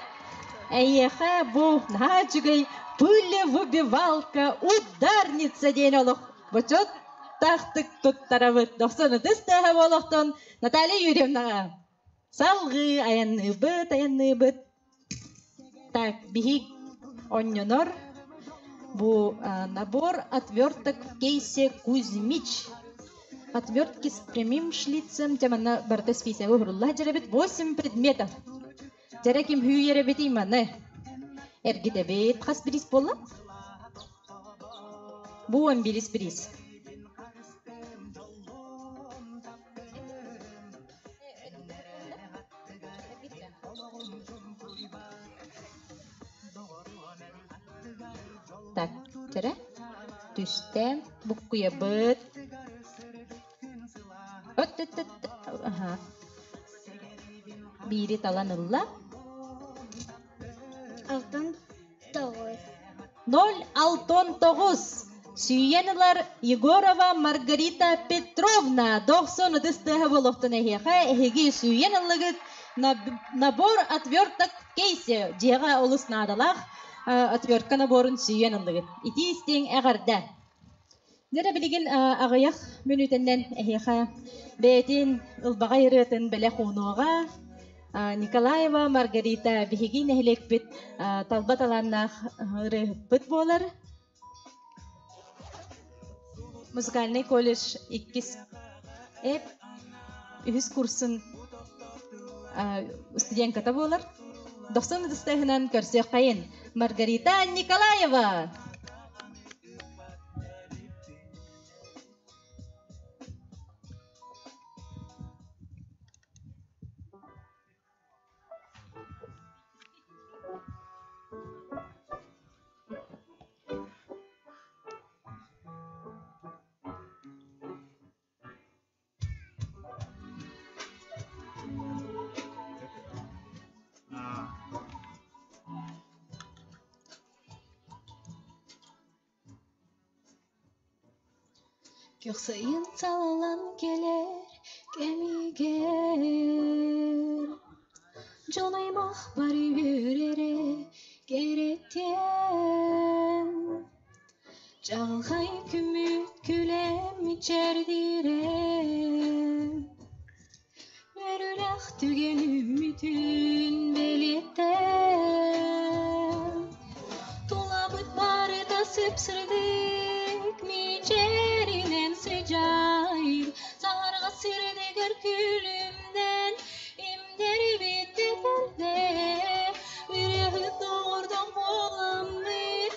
эйиэхэ бу наһаа үчүгэй пылевыбивалка ударница диэн олох бочуоттаахтык туттарабыт. Дохсун ытыс тыаһа буолуохтун Наталья Юрьевнаҕа. Салгыы айанныыбыт, айанныыбыт. Так, биһик онньонор бу набор отверток в кейсе Кузьмич. Отвертки с прямым шлицем, манна барыта списогэ уһурулла дьэрэбит 8 предметов. Дьэрэ ким хүүйэрэбитий маны? Эргитэбит хас бириис буолла? Бу он бирис бириис. Так, чэрэ. Түстэ. Буккуйабыт. Өт өт өт. Аха. Биири талан ылла. Алтан тоҕус. Ноль алтон тоҕус. Сүүйэн ылар Егорова Маргарита Петровна. Дохсун ытыс тыаһа буолуохтун эһиэхэ. Эһиги сүүйэн ыллыгыт набор отверток в кейсе. Дьиэҕэ олус наадалаах отвертка наборун сүүйэн ыллыгыт. Итии истиҥ эҕэрдэ. Дьэ билигин аҕыйах мүнүүтэннэн эһиэхэ бэйэтин ылбаҕай ырыатын бэлэх уунуоҕа Николаева Маргарита биһиги нэһилиэкпит талба талааннаах ырыаһыппыт буолар. Музыкальный колледж иккис эп үһүс курсун студентката буолар. Дохсун ытыстыһынан көрсүөххэйин. Маргарита Николаева. Көхсөйүн салалан кэлэр кэмигэр Дьон аймах бары үөрэрэ кэрэтиэн Чаҕылхай күммүт күлэм мичээрдиирэ Үөрүүлээх түгэн үммүтүн бэлиэтээн Тулабыт барыта сып-сырдык мичээринэн сыдьаайар Саһарҕа сирдигэр күлүмнэн имнэрбит этэрдэ Ырыаһыт доҕордоох буоламмыт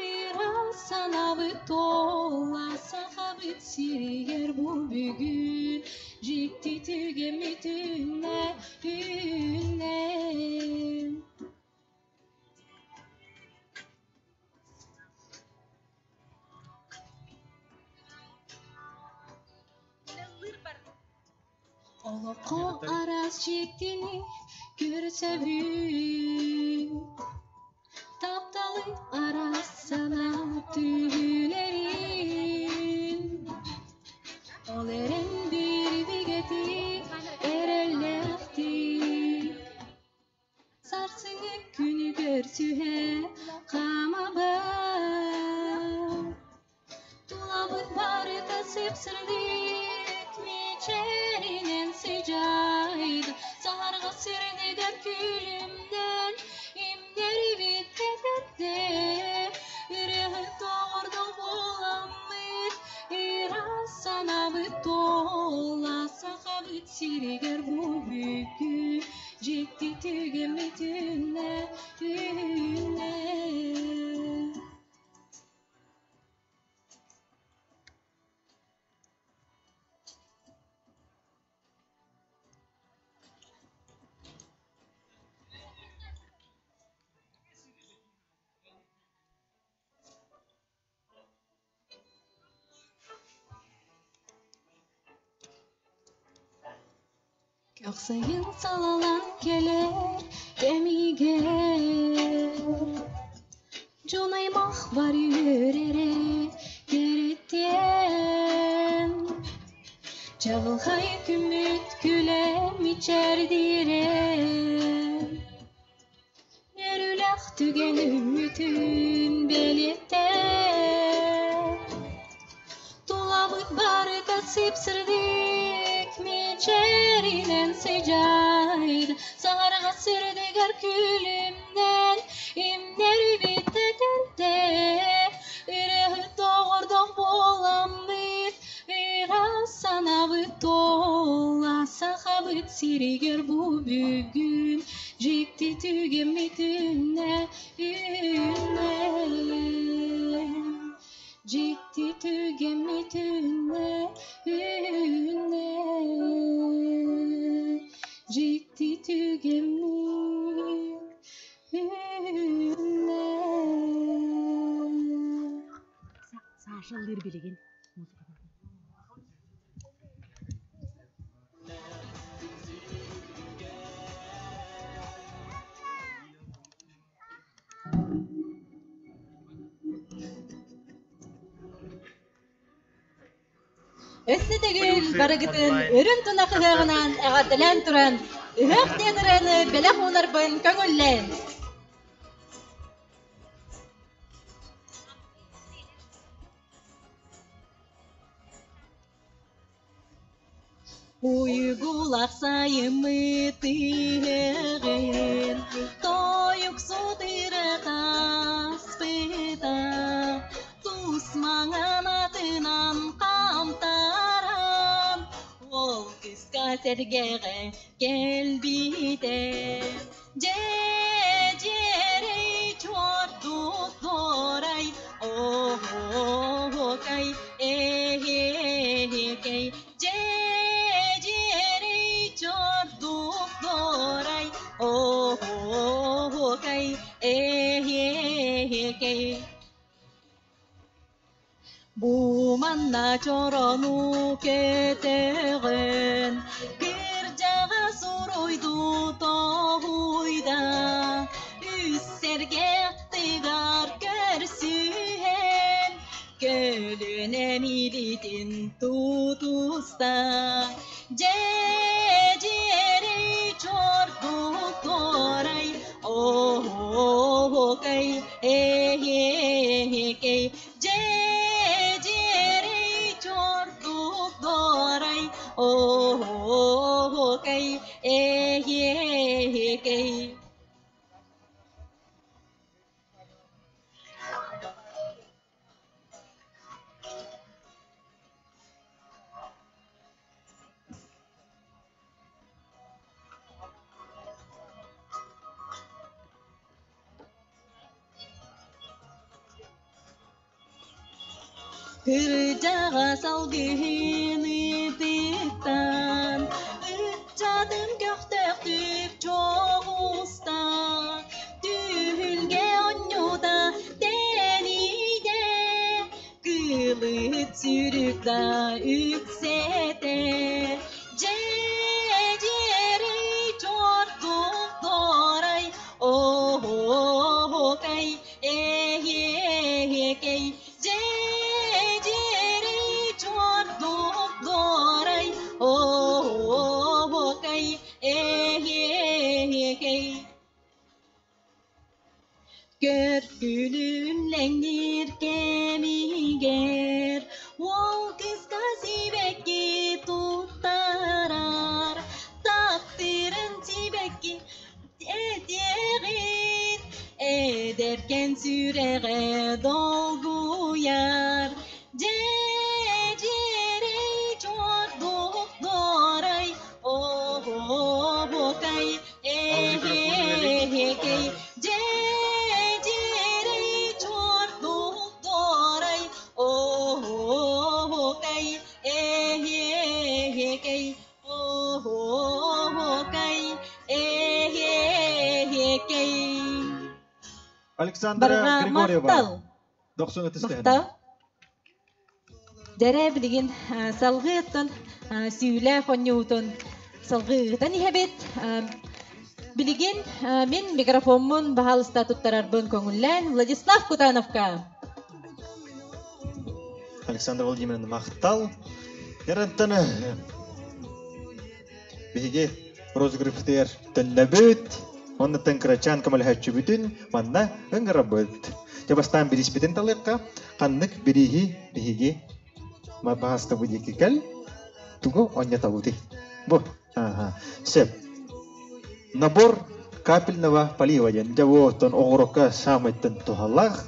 ыра санаабыт туолла Сахабыт сиригэр бу бүгүн дьикти түгэммит үүннэ, үүннэ. Олоххо араас дьиктини көрсөбүт, тапталы араас санаа түһүүлэрин. Ол эрэн биир бигэтик эрэллээхтик сарсыҥҥы күнү көрсүһэ хаамабыт. Тулабыт барыта сып-сырдык мичээринэн сыдьаайда, саһарҕа сирдигэр күлүмнэн имнэрбит кэтэрдэ. Ырыаһыт доҕордоох буоламмыт, ыра санаабыт туола, Сахабыт сиригэр бу бүгүн дьикти түгэммит үүннэ, үүннэ. Көхсөйүн салалан кэлэр кэмигэр Дьон аймах бар үөрэрэ кэрэтиэн Чаҕылхай күммүт күлэ мичээрдиирэ Үөрүүлээх түгэн үммүтүн бэлиэтээн Тулабыт барыта сып-сырдык мичээринэн сыдьаайда Саһарҕа сырдыгар күлүмнэн имнэрбит этэрдэ Ырыаһыт доҕордоох буоламмыт ыра санаабыт туола Сахабыт сиригэр бу бүгүн дьикти түгэммит үүннэ, үүннэ. Дьикти түгэммит үүннэ, үүннэ. Дьикти түгэммит үүннэ. Саша ыллыыр билигин. Өссө төгүл барыгытын өрүн тунах ыһыаҕынан эҕэрдэлээн туран, ыһыах диэн ырыаны бэлэх уунарбын көҥүллээн. Уйгулах сайыммыт ыһыаҕын тойуксут ырытаспыта, тус маҥан атынан хаамтаран, ол кыска сэргэҕэ кэлбитэ. Дьэ, дьиэрэй чуор Оһуокай эһиэһиэкэй дьэ-дьиэрэй чордук дорай Оһуокай эһиэһиэкэй Бу манна чорону көтөҕөн, кырдьаҕас уруйдуу тоһуйда, үс сэргэх тыгар көрсүһэн, көлүөнэ милитин тутуста. Дьэ-дьиэрэй чордук туорай, оһуокай эһиэһикэй Дьэ-дьиэрэй чордук дорай, оһуокай эһиэһикэй. Кырдьаҕас алгыһын ытыктаан, ыччатын көхтөөхтүк чоҕуста, түһүлгэ оонньуута тэнийдэ, кылыт сүрүк да үксэтэ. Дьэ-дьиэрэй чордук дорай, оһуокай эһиэһиэкэй дьэ-дьиэрэй чордук дорай, оһуокай эһиэһиэкэй. Көргүлүн лэҥниир кэмигэр уол кыыска сибэкки туттарар, таптыырын сибэкки этиэҕин, эдэркэн сүрэҕэ долгуйар. Дьэ-дьиэрэй чуордук дуорай, оһуокай эһиэһикэй дьэ-дьиэрэй чуордук дуорай, оһуокай эһиэһикэй оһуокай эһиэһикэй. Александра Барҕа Григорьева. махтал. Дохсун ытыстыһына. Махтал. Дьэрэ билигин салгыы оттон сүүлээх онньуутун салгыы ыытан иһэбит. Билигин мин микрофоммун баһаалыста туттарарбын көҥүллээн Владислав Кутановка. Александр Владимировна махтал. Ярантан биһиги розыгрыштыгар төннөбүт, оннуттан кырачаан көмөлөһөөччүбүтүн манна ыҥырабыт. Дьэ бастаан бирииспитин талыахха, ханнык бирииһи биһиги баһастабы диэки кэл, тугу онньотабытый? Бу, ага, сөп. Набор капельного полива диэн, дьэ бу оттон оҕурокка саамайтан туһалаах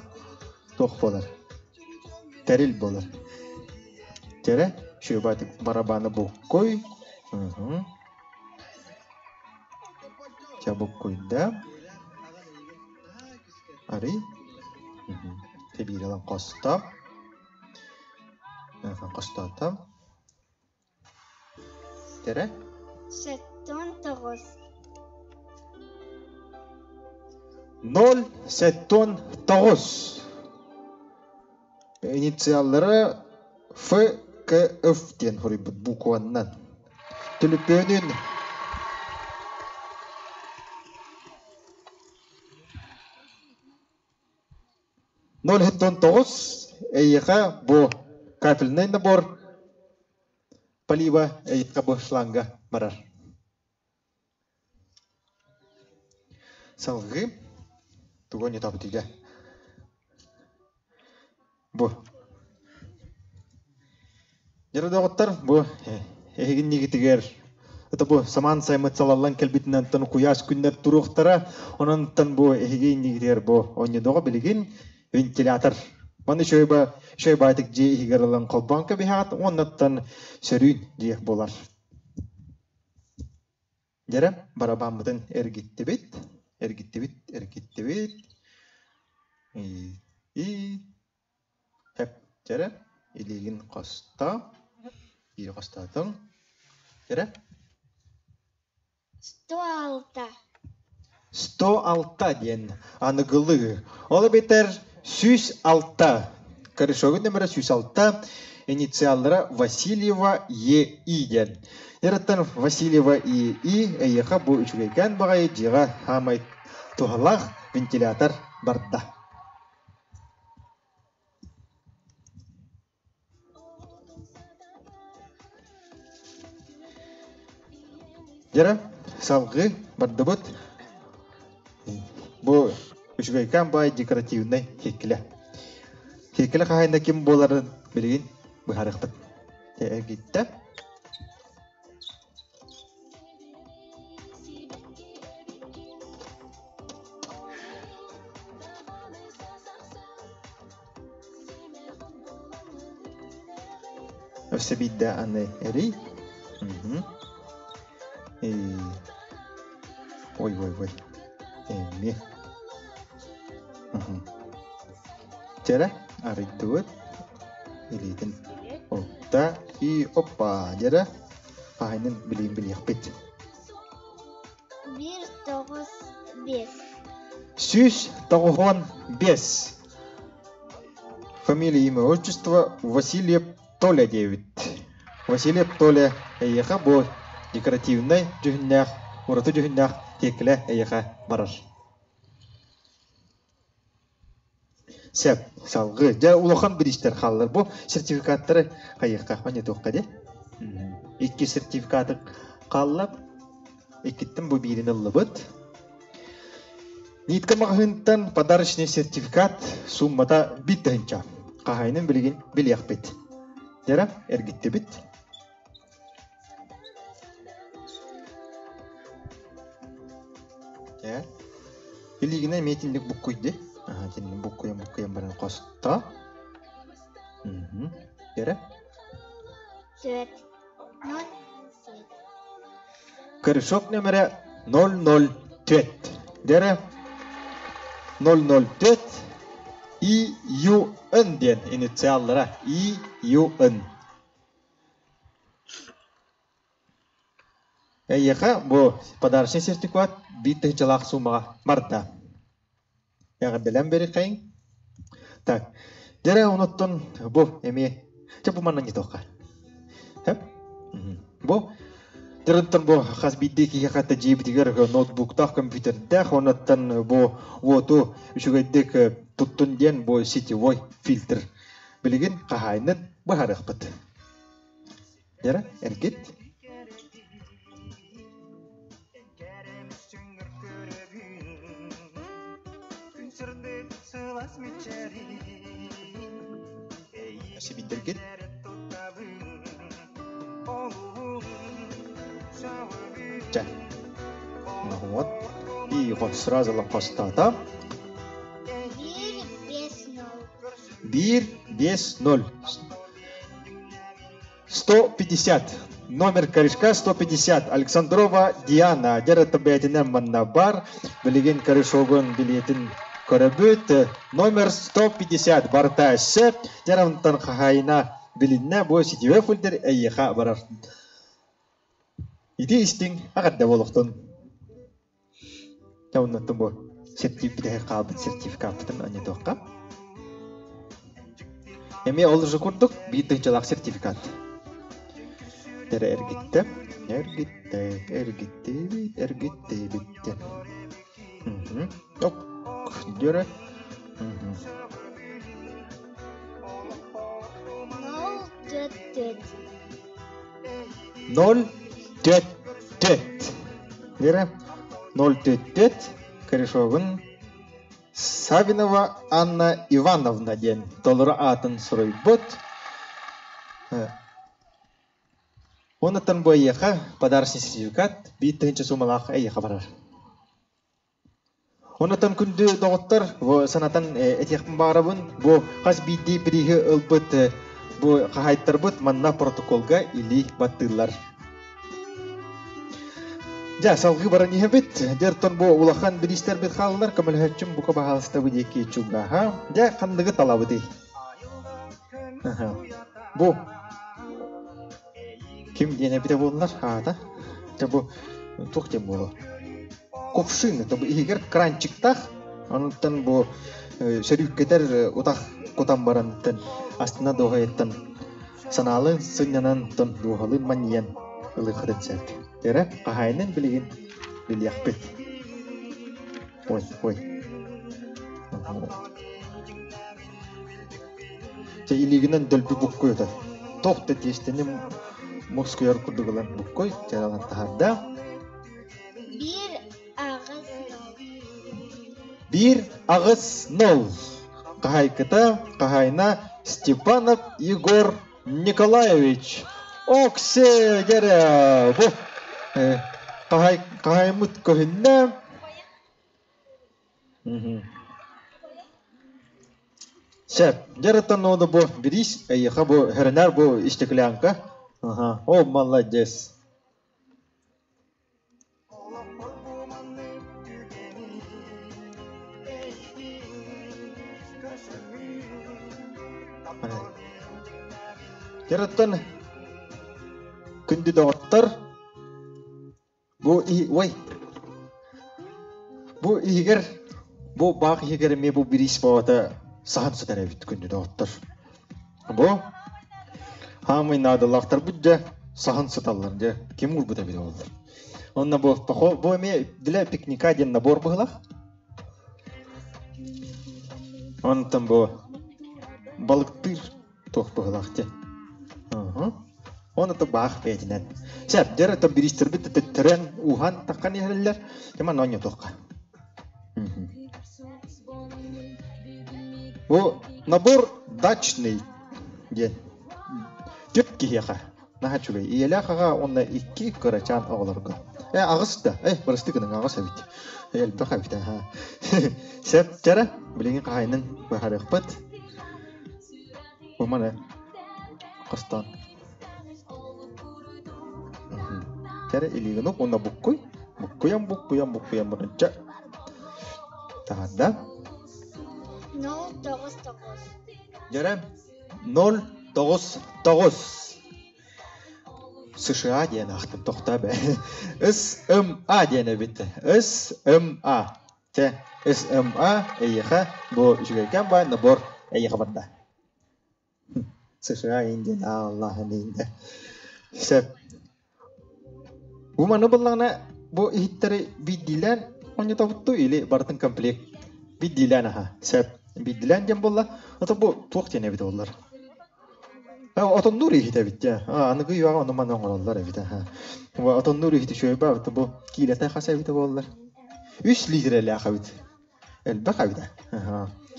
туох буолар? Тэрил буолар. Тере, шөбатик барабаны буккуй. Ча буккуйда. Арый. Тебииралан хосто. Хостоото. Тере. 79. 0,79. Инициаллара Ф, К, Ф диэн хоруйбут букваннан. Түлүпүөнүн 0,79 эйиэхэ бу капельный набор полива эйиэхэ бу шланга барар. Салгыы тугу ньутабытыйда? Бу. Дьэ доҕоттор, бу эһигиннигитигэр это бу самаан саймыт салаллан кэлбитинэн тон куйаас күннэр туруохтара. Онон бу эһиги иннигитигэр бу онньодоҕо билигин вентилятор. Маны шөйба шөйбаатык дьиэ иһигэр ылан холбоон кэбиһэҕит уоннаттан сөрүүн дьиэ буолар. Дьэрэ, барабааммытын эргиттибит, эргиттибит, эргиттибит. И, и. Чэрэ, илиигин хосто. Биир хостоотуҥ. Чэрэ. 106. 106 диэн аныгылыы. Ол эбэтэр 106. Корешогун нөмөрө 106. Инициаллара Васильева Е.И диэн. Эраттан Васильева Е.И эйиэхэ бу үчүгэйкээн баҕайы дьиэҕэ хаамай туһалаах вентилятор барда. Дьэрэ, салгыы бардыбыт. Бу үчүгэйкээн баай декоративнай киэккилэ. Киэккилэ хаһайына ким буоларын билигин быһаарыахпыт. Эргиттэ. Өссө биирдэ аны эрий. Ой, ой, ой. Эмиэ. Чэрэ, арыйдыбыт. Илиитин Опта и оппа дьэрэ хаһайынын билиин билиэхпит. 1 9 5. 195. Фамилия, имя, отчество Васильев Толя диэбит. Васильев Толя эйиэхэ бу декоративнай дьүһүннээх, ураты дьүһүннээх тиэккилэ эйиэхэ барар. Сөп, салгыы. Дьэ, улахан бириистэр хааллар. Бу сертификаттары хайыахха, онньотуохха дии. Икки сертификаты хаалла. Иккиттэн бу биирин ыллыбыт. Нитка маҕаһыынтан подарочный сертификат суммата биир тыһыынча. Хаһайынын билигин билиэхпит. Дьэрэ, эргиттибит. Дьэ, илиигинэ эмиэ итинник буккуйды. Аха, итинник буккуйан буккуйан баран хосто. Мгм. Дьэрэ. 4 0 7. Корешок нөмірі 004. Дьэрэ 004 И Ю Н диэн инициаллара И Ю Н. Эйиэхэ бу подарочный сертификат биир тыһыынчалаах суумаҕа барда. Эҕэрдэлээн биэриэххэйиҥ. Так, дьэрэ онуттан бу эмиэ чэ бу манна ньытуохха. Хэп. Бу дьэрэнтэн бу хас биирдии киһиэхэ дьиэбитигэр ноутбуктаах, компьютердээх, онуттан бу уоту үчүгэйдик туттун диэн бу сетевой фильтр билигин хаһаайынын быһаарыахпыт. Дьэрэ, эргит. Сибиддэргит. Чэ. Вот. И вот сразу лапастата. 1 5 0. Биир, биэс, ноль. 150. Номер корешка 150. Александрова Диана. Дьэ бэйэтинэн манна баар. Билигин корешогун билиэтин көрөбүт. Номер 150. Барта сөп. Дьэ онтон хаһаайына билиннэ. Бу сетевой фильтр эйиэхэ барар. Ити истиҥ эҕэрдэ буолуохтун. Дьэ оннуттан бу сертификат хаалбыт сертификаппытын анньытыахха. Эмиэ ол же курдук биир тыһыынчалаах сертификат. Тэрэ эргиттэ, эргиттэ, эргиттибит, эргиттибит диэн. Оп, дөрө. 0 4 4. 0 4 4. Дөрө. 0 4 4. Корешогун Савинова Анна Ивановна диэн толору аатын суруйбут. Онуттан бу эйиэхэ подарочный сертификат биир тыһыынча суумалаах эйиэхэ барар. Онуттан күндү доҕоттор, бу санатан этиэхпин баҕарабын, бу хас биирдии бирииһи ылбыт бу хаһаайыттарбыт манна протоколга илии баттыыллар. Дьэ, салгыы баран иһэбит. Дьэ, бу улахан бириистэрбит хааллар, көмөлөһөччүм бука баһаалыста бу диэки чугаһа. Дьэ, ханныгы талабытый? Бу ким диэн эбитэ буоллар аата? Дьэ бу туох диэн буолуо? Кувшин, это бу иһигэр кранчиктаах. Онуттан бу сөрүүккэтэр утах кутан баран астына дуоһайыттан санаалыын сынньанан тон дууһалыын манньыйан ылыаххытын сөп. Эрэ хаһаайынын билигин билиэхпит. Ой, ой. Чэ илиигинэн дөлбү буккуй ото. Туох да тиэстэни мускуйар курдук ылан буккуй, чаралан таһаарда. Биир аҕыс нол. Биир аҕыс нол. Хаһаайката, хаһаайына Степанов Егор Николаевич. Оксе дьэрэ бу хаһаайыммыт көһүннэ. Сөп. Дьарыттан ноду бу бириис эйиэхэ бу хөрөнөр бу истеклянка. Аха. О, молодец. Дьарыттан күндү доҕоттор Бу ой бу иһигэр бу баах иһигэр эмиэ бу бириис баҕата саһан сытар эбит күндү доҕоттор. Бу хаамай наадалаахтарбыт дьэ саһан сыталлар дьэ ким уурбута эбит буоллар. Онно бу бу эмиэ для пикника диэн набор быһылах. Онтон бу балыктыыр туох быһылаах дьэ. Оны то баах бэйэтинэн. Сәп, дьэр то бириистэрбит төттөрөн ууһан таххан иһэллэр. Тема оонньотуохха. Бу набор дачный диэн түөрт киһиэхэ наһаа үчүгэй. Ийэлээх аҕа уонна икки кырачаан оҕолорго. Э, аҕыс да. Э, бырастыы гыныҥ, аҕыс эбит. Элбэх эбит, аха. Сеп, дьэрэ, билигин хаһайынын быһаарыахпыт. Бу маны хостоон. Кэрэ илиигин ук уонна буккуй. Буккуйан, буккуйан, буккуйан барынча. Таһаарда. 0 9 9. Дьэрэ 0 9 9. США диэн аахтым тохтоо бэ. СМА диэн эбит. СМА. Чэ, СМА эйиэхэ бу үчүгэйкээн баай набор эйиэхэ барда. США Индия Аллаһын Индия. Сөп. Бу маны буллаҕына бу иһиттэри биирдиилээн оонньотобуттуу или барытын комплект биирдиилээн аха. Сөп. Биирдиилээн диэн буолла. Ото бу туох диэн эбит оллар? Отоннуур иһит эбит дьэ. Аныгы үйэҕэ ону маны оҥороллор эбит аха. Отоннуур иһит үчүгэй баабыт бу киилэтэ хас эбитэ буоллар? Үс литрэлээх эбит. Элбэх эбит.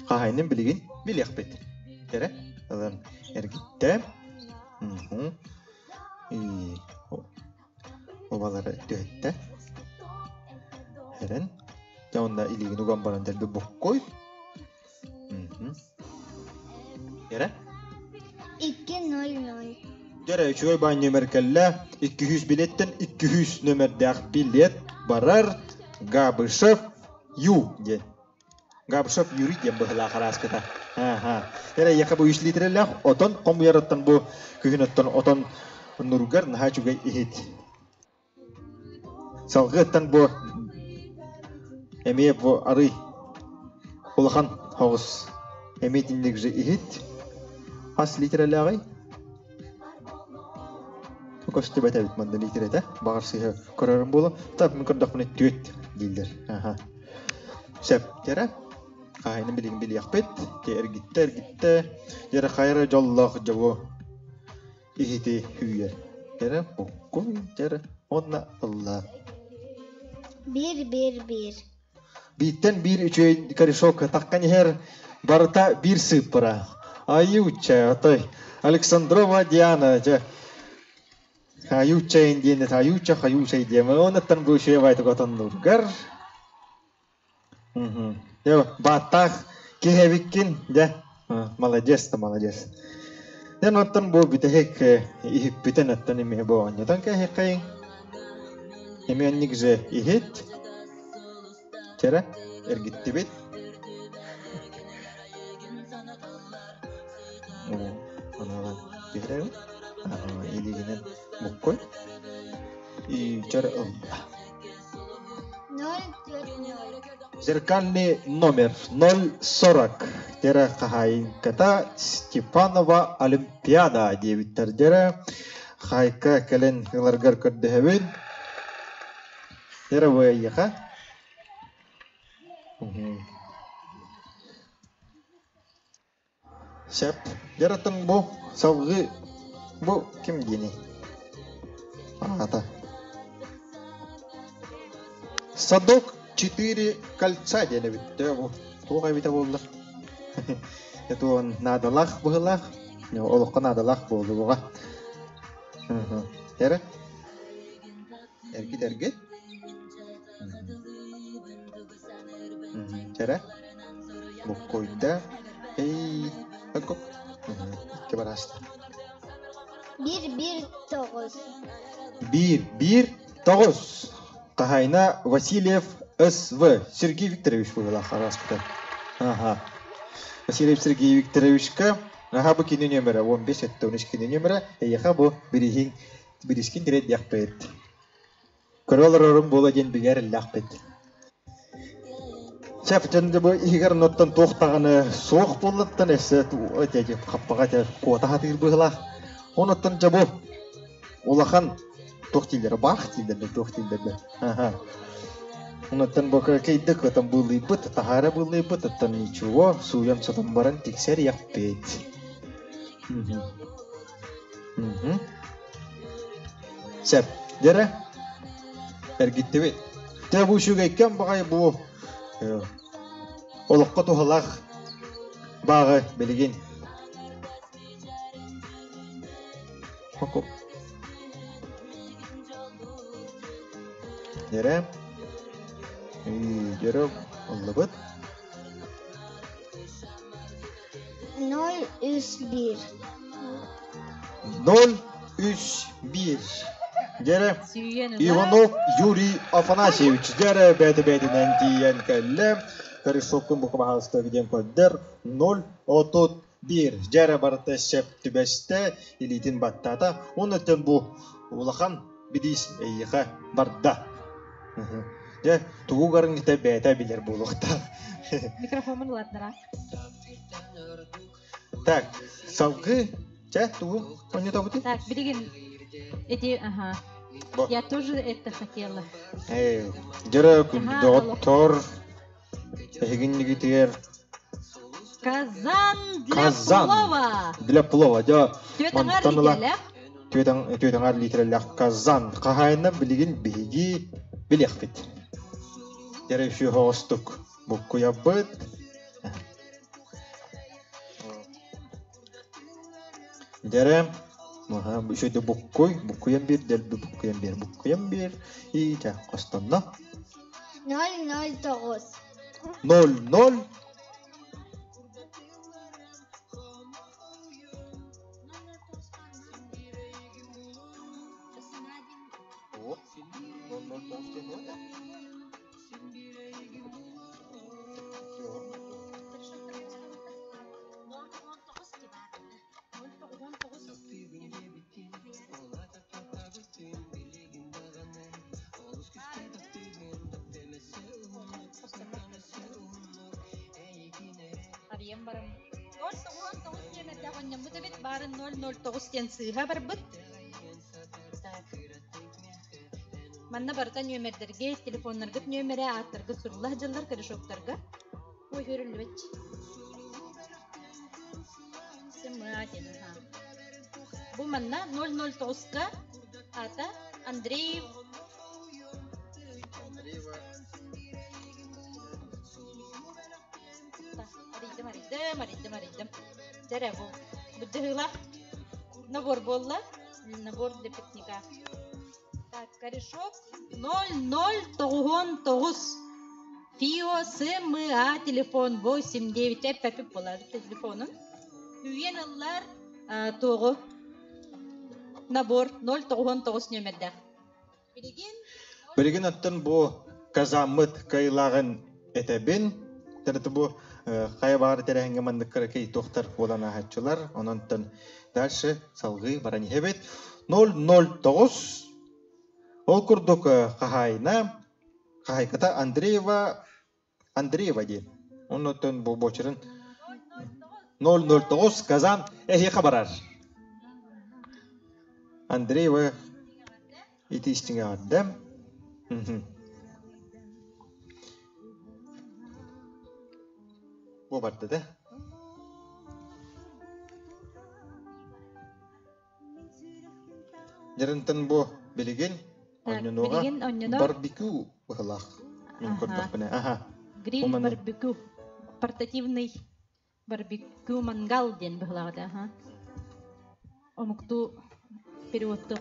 Хаһайынын билигин билиэхпит. Эрэ ылан эргиттэ. Убалары түһэттэ. Эрэн. Дьэ онно илиигин уган баран дэлби буккуй. Эрэ? 2-0-0. Дьэрэ, үчүгэй баай нүөмэр кэллэ. 200 билеттэн 200 нөмердээх билет барар Габышев Ю диэн. Габышев Юрий диэн быһылаах араската. Аха. Эрэ яха бу 3 литрэлээх отон хомуйарыттан бу күһүн оттон отон нургар наһаа үчүгэй иһит. Салгыаттан бу эмиэ бу арый улахан соҕус эмиэ итинник же иһит хас литрэлээҕий? Көстүбэт эбит манна литрэтэ. Баҕар сыыһа көрөрүм буолуо. Так мин көрдөхпүнэ түөрт дииллэр. Аха. Сөп дьэрэ. Хаһайынын билигин билиэхпит. Дьэ эргиттэ эргиттэ. Дьэрэ хайа эрэ дьоллоох дьобу иһити үүйэр. Эрэ буккун дьэрэ уонна ылла. Биир биир биир. Бииртэн биир үчүгэй корешок таххан иһэр барыта биир сыыппара. Айуучча, отой Александрова Диана, дьэ Айуучча диэн айуучча хайуучай диэн. Онуттан бу үчүгэй байтык отоннургар. Дьэ, бааттаах киһи эбиккин, дьэ, молодец да молодец. Дьэ, оттон бу бүтэһик иһиппитин оттон эмиэ бу оонньотон кээһиэххэйиҥ. Эмиэ оннук же иһит. Чэрэ, эргиттибит. Илигинен буккуй. И чөр ылла. 040. Зеркальный номер 040. Дера хаһайынката Степанова Олимпиада диэбиттэр дера. Хайка кэлэн ыларгар көрдөһөбүн. Дера быйыха. Сөп. Дьаратын бу салгыы бу ким диэний? Аата. Садок четыре кольца диэн эбит. Дьэ бу туох эбитэ буоллар? Это он наадалаах быһыылаах. Олоххо наадалаах буолуоҕа. Эрэ? Эргит эргит. Кэрэ буккуйда эй икки барааста 1 1 9. 1 1 9 Хаһаайына Васильев С.В. Сергей Викторович быһыылаах араспыта. Аха. Васильев Сергей Викторовичка аха бу кини нөмөрө 15 13 кини нөмөрө эйиэхэ бу бириһин бирискин тириэрдиэхпит. Көрө олорорум буола диэн билэр эллээхпит. Чэ, дьон бу иһигэр оннуттан туох даҕаны суох буоллаттан өссө хаппаҕа этэ куота сатыыр быһыылаах. Онуттан дьэ бу улахан туох дииллэрэ баах дииллэр туох дииллэр Аха. Онуттан бу кыракыйдык отон быыллыйбыт, таһаара быыллыйбыт, оттон ничего, сууйан сотон баран тиксэр яхпит. Сөп. Дьэрэ, эргиттибит. Дьэ, бу үчүгэйкэн баҕайы бу олоххо туһалаах бааҕы билигин. Дьэрэ, дьэрэ ыллыбыт. 0 3 1. 0 3 1. Дьэрэ Иванов Юрий Афанасьевич дьэрэ бэйэтэ-бэйэтинэн тиийэн кэллэ. Корешоккун бука баһаалыста диэн көрдөр. 0 31. Дьэрэ барыта сөп түбэстэ, илиитин баттаата. Уонна өттөн бу улахан бидиис эйиэхэ барда. Дьэ, тугу гарыҥыта бэйэтэ билэр буолуохтаах. Микрофомун улаатнара. Так, салгыы, чэ, тугу онньотобутуй? Так, билигин эти, ага. Я тоже это хотела. Эй, дьөрө күндү доҕоттор, эһигиннигитигэр Казан для Казан плова. Для плова, дьэ, Түөтаҥар мантан ыла литрэлээх. түөтаҥар литрэлээх казан. Хаһаайына билигин биһиги билиэхпит. Дьэрэ үсү оҕостук буккуйабыт. Дьэрэ, үчүгэй буккуй, буккуйан биир, дэлби буккуйан биир, буккуйан биир, и чэ, хостонно. 0 0 9. 0 0 Арыйан барам. 099 диэн оонньоммут эбит, баарын 009 диэн сыыһа барбыт. Так. Манна барыта нүөмэрдэргэ, телефоннаргыт нүөмэрэ, ааттаргыт сурулла сылдьаллар корешоктарга. Ой, көрүллүбэт. Сымыа диэн, аха. Бу манна 009-ка ата Андреев Арыйдым, арыйдым, арыйдым, арыйдым. Дьэрэ бу. Быдьыһыылаах набор буолла. Набор для пикника. Так, корешок 0099. ФИО СМА телефон 89 эппэпип буолар телефонун. Үйен ыллар туоҕу набор 099 нөмердээх. Билигин Билигин оттон бу казаммыт кыайыылааҕын этэбин. Тэрити бу хайа баҕар тэрээһиҥҥэ маннык кыракый туохтар буолан ааһааччылар. Онон Дальше салгыы баран иһэбит. 009 Ол курдук хаһаайына хаһайката Андреева Андреева диэн. Оннуттан бу буочарын 009 Казан эһиэхэ барар. Андреева ити истиҥ эҕэрдэ. Бу барда да. Дьарынтан бу билигин онньонуоҕа барбекю быһылаах. Мин көрдөхпүнэ. Аха. Гриль барбекю. Портативный барбекю мангал диэн быһылаах да. Аха. Омуктуу переводту.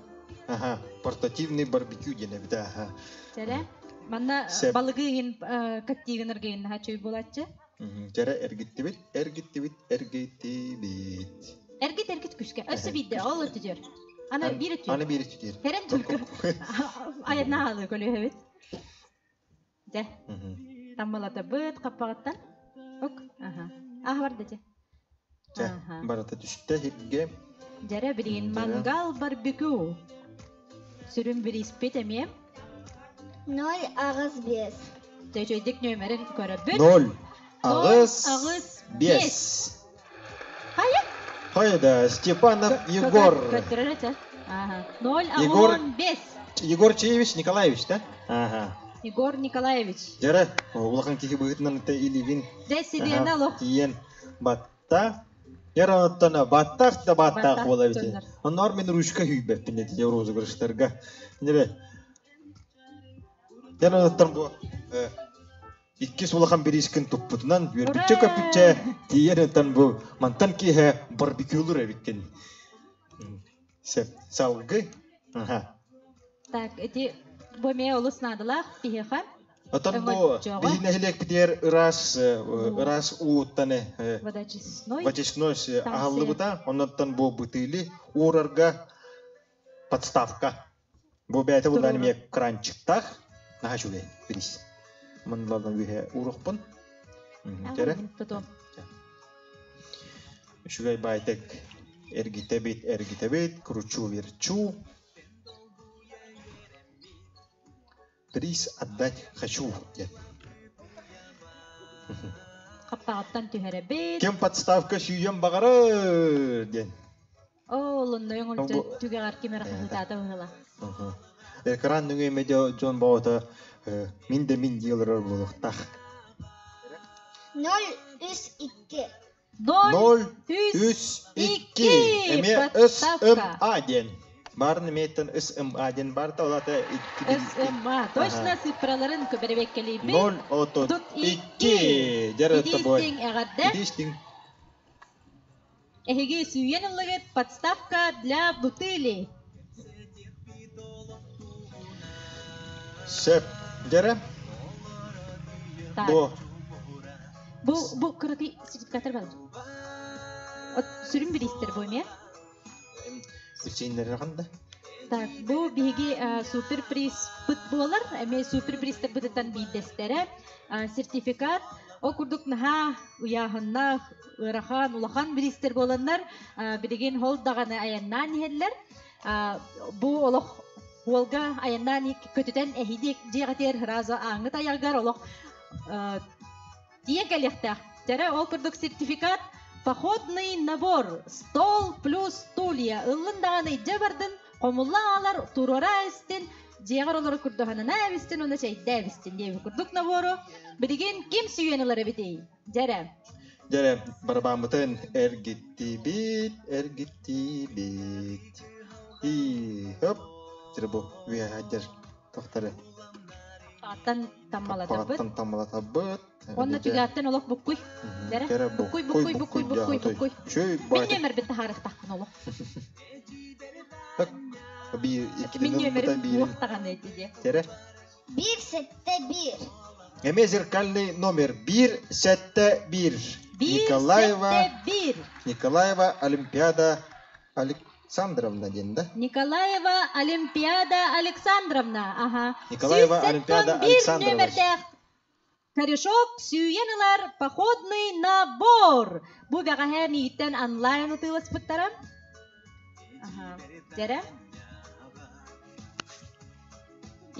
Аха, портативный барбекю диэн эбит аха. Чэрэ. Манна балыгы иһин каттиигынаргыйын наһаа чөй буолааччы. Чэрэ эргиттибит, эргиттибит, эргиттибит. Эргит эргит күшкэ. Өссө биирдэ ол өттүтүөр. Аны биир өттүтүөр. Аны биир өттүтүөр. Хэрэн түлкү. Айаннаалы көлүөһэбит. Дьэ. Таммалатабыт хаппаҕыттан. Ок. Аха. Аха барда дьэ. Чэ, барыта түстэ сиргэ. Дьэрэ билигин мангал барбекю. Сүрүн бирииспит эмиэ. 0 8 5. Чөчөйдик нөмерин көрөбүт. 0 8 5. Хайа? Хайа да, Степанов Егор. Ноль Егор 5. Егор Чеевич Николаевич, да? Ага. Егор Николаевич. Дьэрэ, улахан киһи быһыытынан илигин. Дьэ, сириэнэ олох. Тиийэн батта. Яр оттон баттах да баттах буола бити. Онноор мин ручка хүйбэппин эти розыгрыштарга. Небе. Яр оттон бу иккис улахан бириискин туппутунан үөрбүччэ көппүччэ тиийэн оттон бу мантан киэһэ барбекюлур эбиккин. Сеп, салгы. Аха. Так, эти бу эмиэ олус наадалаах биһиэхэ. Отон бу биһи нэһилиэкпитигэр ыраас ыраас ууттан водочистной водочистной аһаллыбыта, оннуттан бу бытыыли уурарга подставка. Бу бэйэтэ буллаан эмиэ кранчиктаах, наһаа үчүгэй бирис. Мындалдан үһэ уурукпун. Кэрэ. Үчүгэй байтек эргитэбит, эргитэбит, кручу верчу. Приз отдать хочу диэн. Хаппаҕыттан түһэрэбит. Ким подставка сүүйэн баҕарар диэн. Оо, олоннойон түгэҕэр ким эрэ хаһыытаата быһыла. Экран нөҥүө медиа дьон боҕото мин да мин дии олорор буолуохтаах. 0 3 2. 0 3 2. Эмиэ СМА диэн. Барын эмиэттэн СМА диэн барта олата икки. СМА. Точно цифраларын көберебеккелейбит. 0 32. Дьэрэ бой. Итиистиҥ эҕэрдэ. Итиистиҥ. Эһиги сүүйэн ыллыгыт подставка для бутыли. Сөп. Дьэрэ. Так. Бу. Бу кыракый сертификаттар бар. От сүрүн бириистэр бу эмиэ. Билсииннэр ханда. Так, бу биһиги супер приз пыт буолар, эмиэ супер призтер бытыттан биирдэстэрэ. Сертификат о курдук наһаа ыйааһыннаах, ыарахан, улахан бириистэр буоланнар, билигин хол даҕаны айаннаан иһэллэр. Бу олох уолга айаннаан көтүтэн эһиди дьиэҕитигэр сразу ааҥҥыт айаҕыгар олох тиийэн кэлиэхтээх. Дьэрэ ол курдук сертификат походный набор, стол плюс стулья. Ыллын даҕаны дьэ бардын, хомулла аалар, туруора истин, дьиэҕэр олору курдуһанана эбистин, уонна чэйдээ эбистин диэби курдук набору. Билигин ким сүүйэн ылар эбитий? Дьэрэ. Дьэрэ, барабааммытын эргиттибит, эргиттибит. И хоп. Дьэрэ бу үөһэ тохтары. Аттан таммалатабыт. Аттан таммалатабыт. Онно түгээттен олох буккуй. Дьэрэ, буккуй, буккуй, буккуй, буккуй, буккуй. Мин нөмербин таһаарыахтаахпын олох. Биир Мин нөмерим буохтаҕаны эти дии. Дьэрэ. 1 7 1. Эмиэ зеркальный номер 1 7 1. 1 Николаева 7 1. Николаева Олимпиада Александровна диэн да? Николаева Олимпиада Александровна. Ага. Николаева Олимпиада Александровна. Нөмердээх корешок сүүйэн ылар походный набор. Бу бэҕэһээ миигиттэн онлайн ытыыласпыттара. Дьэрэ.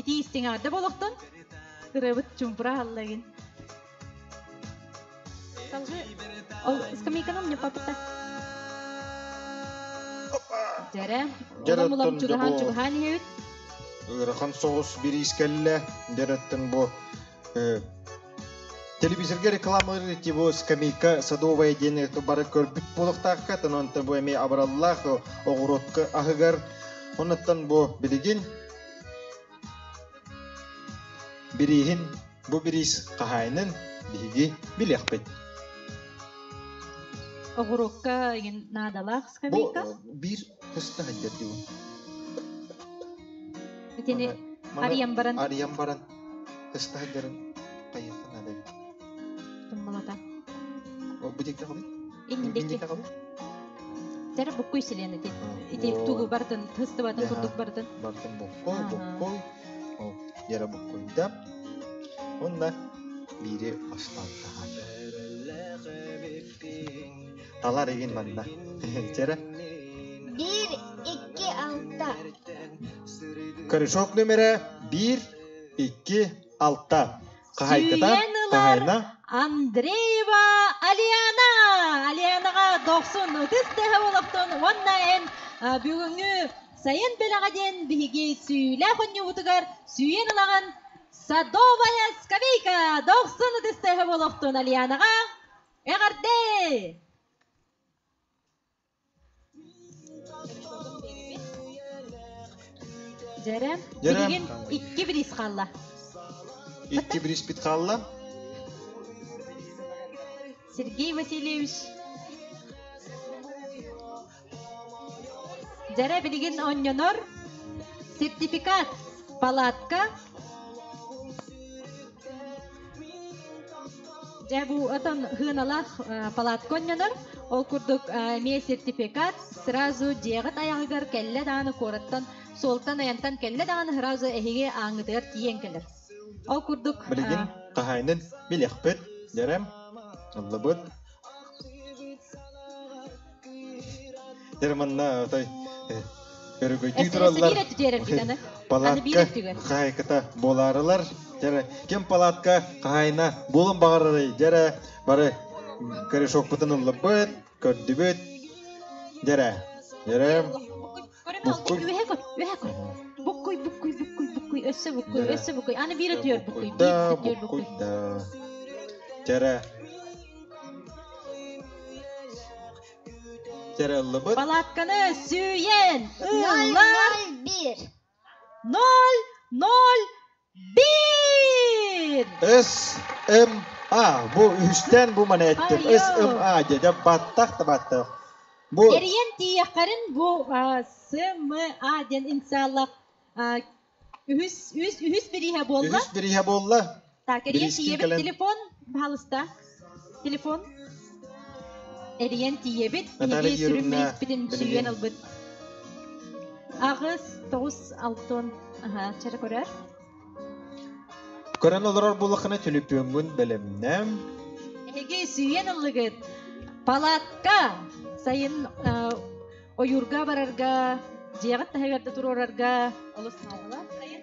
Ити истиҥ аҕарда буолуохтун. Ырыабыт чумпура аһаллагын. Салгыы ол скамейканы мне папыта. Дьэрэ. Улам улам чугаһаан чугаһаан иһэбит. Ыарахан соҕус бириис кэллэ. Дьэрэттэн бу телевизорга рекламалыыр типа скамейка садовая диэн бары көрбүт буолуохтаахха онтон бу эмиэ абыраллаах оҕуруотка аһыгар оннуттан бу билигин бирииһин бу бириис хаһаайынын биһиги билиэхпит. Оҕуруокка наадалаах скамейка? Бу биир көстө сылдьар дии. Итини арыйан баран арыйан баран көстө сылдьарын хайыахха наада эбит. Туммалата. Ол бу диэки хаҕабыт? Инники. Дьэрэ буккуй силиэн ити. Ити тугу бартын, тыстыбатын курдук бартын. Бартын буккуй, буккуй. Ол дьэрэ буккуйда. Онна биири астан таһаарда. Талар игин манна. Дьэрэ. Биир, икки, алта. Корешок номера биир, икки, алта. Хаһайката, Сүүйэн ылар хаһайына. Андреева Алиана! Алианаҕа дохсун ытыс тыаһа олохтон уонна эн бүгүҥҥү сайын бэлэҕэ диэн биһиги сүүлээх онньуубутугар сүүйэн ылаҕын Садовая скамейка! Дохсун ытыс тыаһа олохтон Алианаҕа эҕэрдэ! Дьэрэ, билигин икки бириис хаалла. Икки бирииспит хаалла. Сергей Васильевич. Дьэрэ билигин онньонор сертификат палатка Дьэ бу отон хыаналаах палатка онньонор. Ол курдук эмиэ сертификат сразу дьиэҕит айаҕыгар кэллэ даҕаны куораттан суолтан айантан кэллэ даҕаны сразу эһиги ааҥҥытыгар тиийэн кэлэр. Ол курдук Билигин хаһаайынын билиэхпит, дьэрэм, ыллыбыт. Дьэ манна отой өрөгөйдүү тураллар. Палатка хаһаайката буолаарылар. Дьэрэ ким палатка хаһаайына буолун баҕарарый? Дьэрэ бары корешокпутун ыллыбыт, көрдүбүт. Дьэрэ, дьэрэ Буккуй. Үөһэ көр, үөһэ көр. Буккуй, буккуй, буккуй, буккуй, өссө буккуй, өссө буккуй. Аны биир өтүөр буккуй, биир өтүөр буккуй. Да. Дьэрэ. Дьэрэ ыллыбыт. Палатканы сүүйэн ыллар. 0-1. 0 0 1. С М А бу үһүстэн бу маны эттим. С М А дьэ баттах да баттах. Бу Эрийэн тиийэххэрин бу С М А диэн инсааллах үһүс үһүс үһүс бирииһэ буолла. Үһүс бирииһэ буолла. Так, эрийэн тиийэбит телефон, пожалуйста. Телефон. Эрийэн тиийэбит. Наталья Биһиги сүрүн Юрьевна бирииспитин билигин сүүйэн ылбыт. Аҕыс, тоҕус, алтон. Аха, чэрэ көрөр. Көрөн олорор буоллаххына түлүпүөҥҥүн бэлэмнэм. Эһиги сүүйэн ыллыгыт. Палатка сайын ойуурга барарга, дьиэҕит таһыгар да туруорарга олус наадалаах сайын.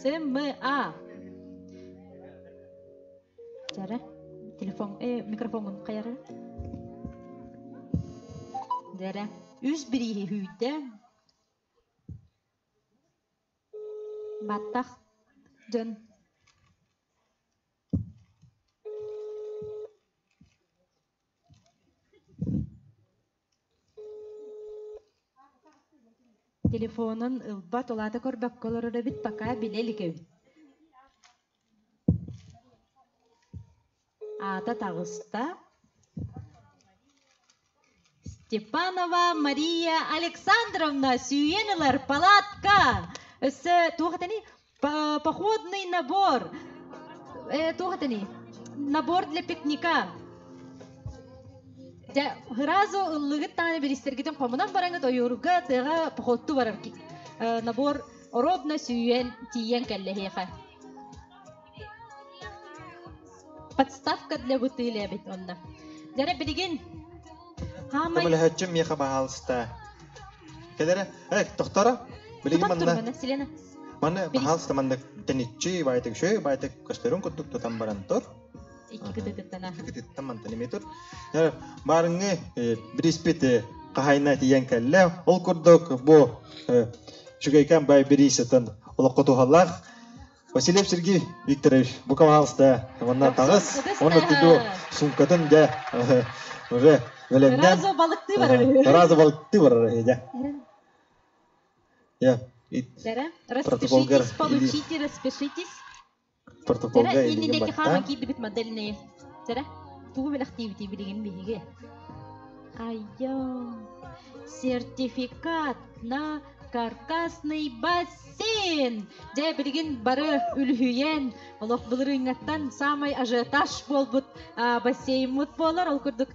СМА. Дьэрэ, телефон, микрофоҥун хайары. Дьэрэ, үс бирииһи һүүйтэ. Баттах дьон Телефонун ылбат, улаата көрбөккө олорор эбит, пока билэ илик эбит. Аата таҕыста. Степанова Мария Александровна сүүйэн ылар палатка. Өссө туох этэний? Походный набор. Туох этэний? Набор для пикника. Дьэ, сразу ыллыгыт даҕаны биристэргитин хомунан бараҥыт ойуурга тыаҕа походтуу барар набор ровно сүүйэн тиийэн кэллэ эһиэхэ. Подставка для бутыли эбит онно. Дьэрэ билигин хаамай Көмөлөһөччүм миэхэ баһаалыста. Кэлэрэ, э, тохторо. Билигин тутан манна турбана, Селена. Манна баһаалыста манна тэниччи баайтык шөй баайтык көстөрүн курдук тутан баран тур. Икки кытытыттан аха. Кытыттан мантан эмиэ тур. Баарыҥҥы бириспит хаһайына тиийэн кэллэ. Ол курдук бу үчүгэйкэн бай бириисэтин олоххо туһалаах Васильев Сергей Викторович, бука пожалуйста, манна таҕыс, уонна туду суумкатын дьэ уже бэлэмнэн. Разу балыктыы барар үһү. Разу балыктыы барар үһү дьэ. Я. Распишитесь, получите, распишитесь. Протоколга Дьэрэ, иннинэки хаама киирдибит модельные. Дьэрэ, тугу бэлэхтиибитий билигин биһиги? Айо, сертификат на каркасный бассейн! Дьэ, билигин бары үлүһүйэн, олох былырыыҥҥаттан самай ажиотаж буолбут бассейммыт буолар. Ол курдук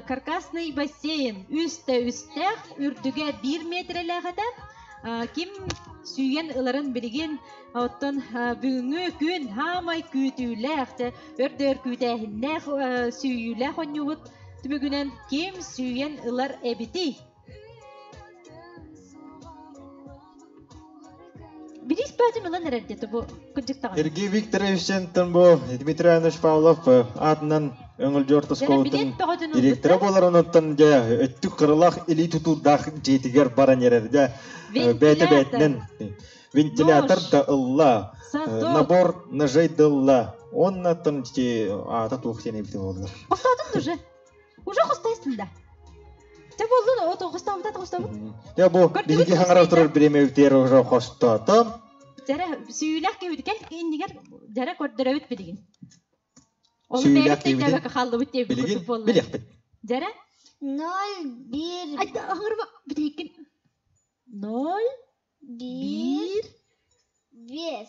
каркасный бассейн үстэ үстээх, үрдүгэ биир метрэлээх этэ. Ким сүүйэн ыларын билигин оттон бүгүҥҥү күн хаамай күүтүүлээх, дьэ, өрдөөр күүтээһиннээх сүүйүүлээх онньуубут түмүгүнэн ким сүүйэн ылар эбитий? Билиис баатын ылан эрэр диэтэ бу кырдьыктаҕына. Сергей Викторовичтан бу Дмитрий Иванович Павлов аатынан Өҥөлдьө орто оскуолатын директора буолар онуттан дьэ өттүк кыралаах илии тутуурдаах дьиэтигэр баран эрэр дьэ бэйэтэ бэйэтинэн вентилятор да ылла набор ножей да ылла уонна оттон аата туох диэн эбитэ буоллар Хостоотун уже уже хостойсун да Дьэ буоллун ото хостообута хостообут Дьэ бу биһиги хаҥара турар бириэмэбитигэр уже хостоото Дьэрэ сүүлэх киһибит кэл иннигэр дьэрэ көрдөрөбүт билигин Ол Сүүлэх бэйэбит киһибитин өйдөөбөккө хааллыбыт диэбит билигин курдук буолла. билиэхпит. Дьэрэ 0 1 Айда аһырба бүтейкин 0 1 1 5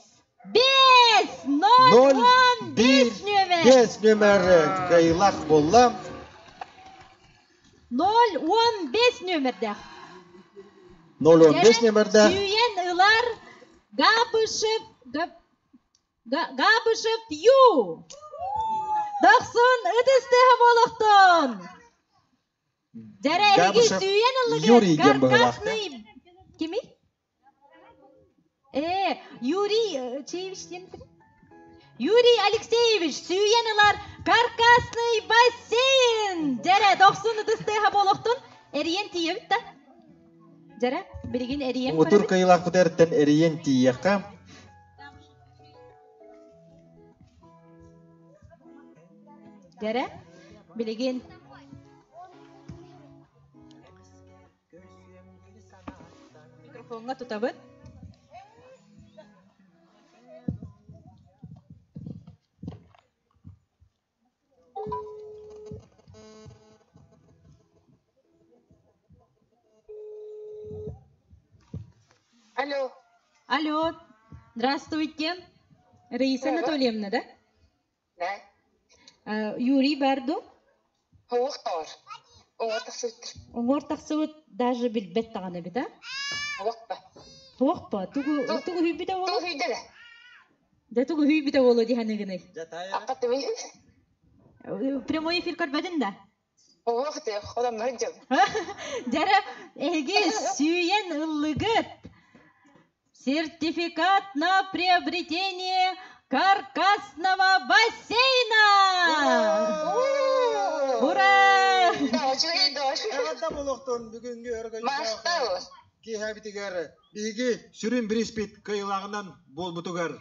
5 0 0 10 1 5 нүөмэр 5 нүөмэр кыайыылаах буолла. 0 15 нүөмэрдээх. 0 15 нүөмэрдээх. Сүүйэн ылар Габышев Габышев Ю. Дохсун ытыстыһа болохтон. Дьэрэ эһиги сүүйэн ыллыгыт Юрий диэн быһыылаах. каркасный кимий? Э, Юрий Чеевич диэн Юрий Алексеевич сүүйэн ылар каркасный бассейн. Дьэрэ дохсун ытыстыһа болохтун эрийэн тиийэбит да. Дьэрэ билигин эрийэн Муҥутуур кыайыылаахпыт эртэн эрийэн тиийиэххэ. Дьэрэ билигин микрофоҥҥа тутабыт. Алло. Алло, здравствуйте. Раиса Анатольевна, да? Да. Юрий Барду? Уҥуох тоҕор. Уҥуор тахсыбыттар. Уҥуор тахсыбыт даже билбэт даҕаны эбит, а? Туохпа. Туохпа? Тугу тугу үһүйбүтэ Тугу буолуо? үһүйдэ да? Да тугу үһүйбүтэ буолуо дии саныыгыный? Акка түбүй. Прямой эфир көрбөтүн да? Уҥуох ты, одаммар дьыл. Дьэрэ, эһиги сүүйэн ыллыгыт. Сертификат на приобретение каркасного бассейна! Ура! Үчүгэй доо. Эҕэрдэ олохтон бүгүҥҥү өрөгөйдөөх Махтал. киэһэбитигэр биһиги сүрүн бириспит кыайыылааҕынан буолбутугар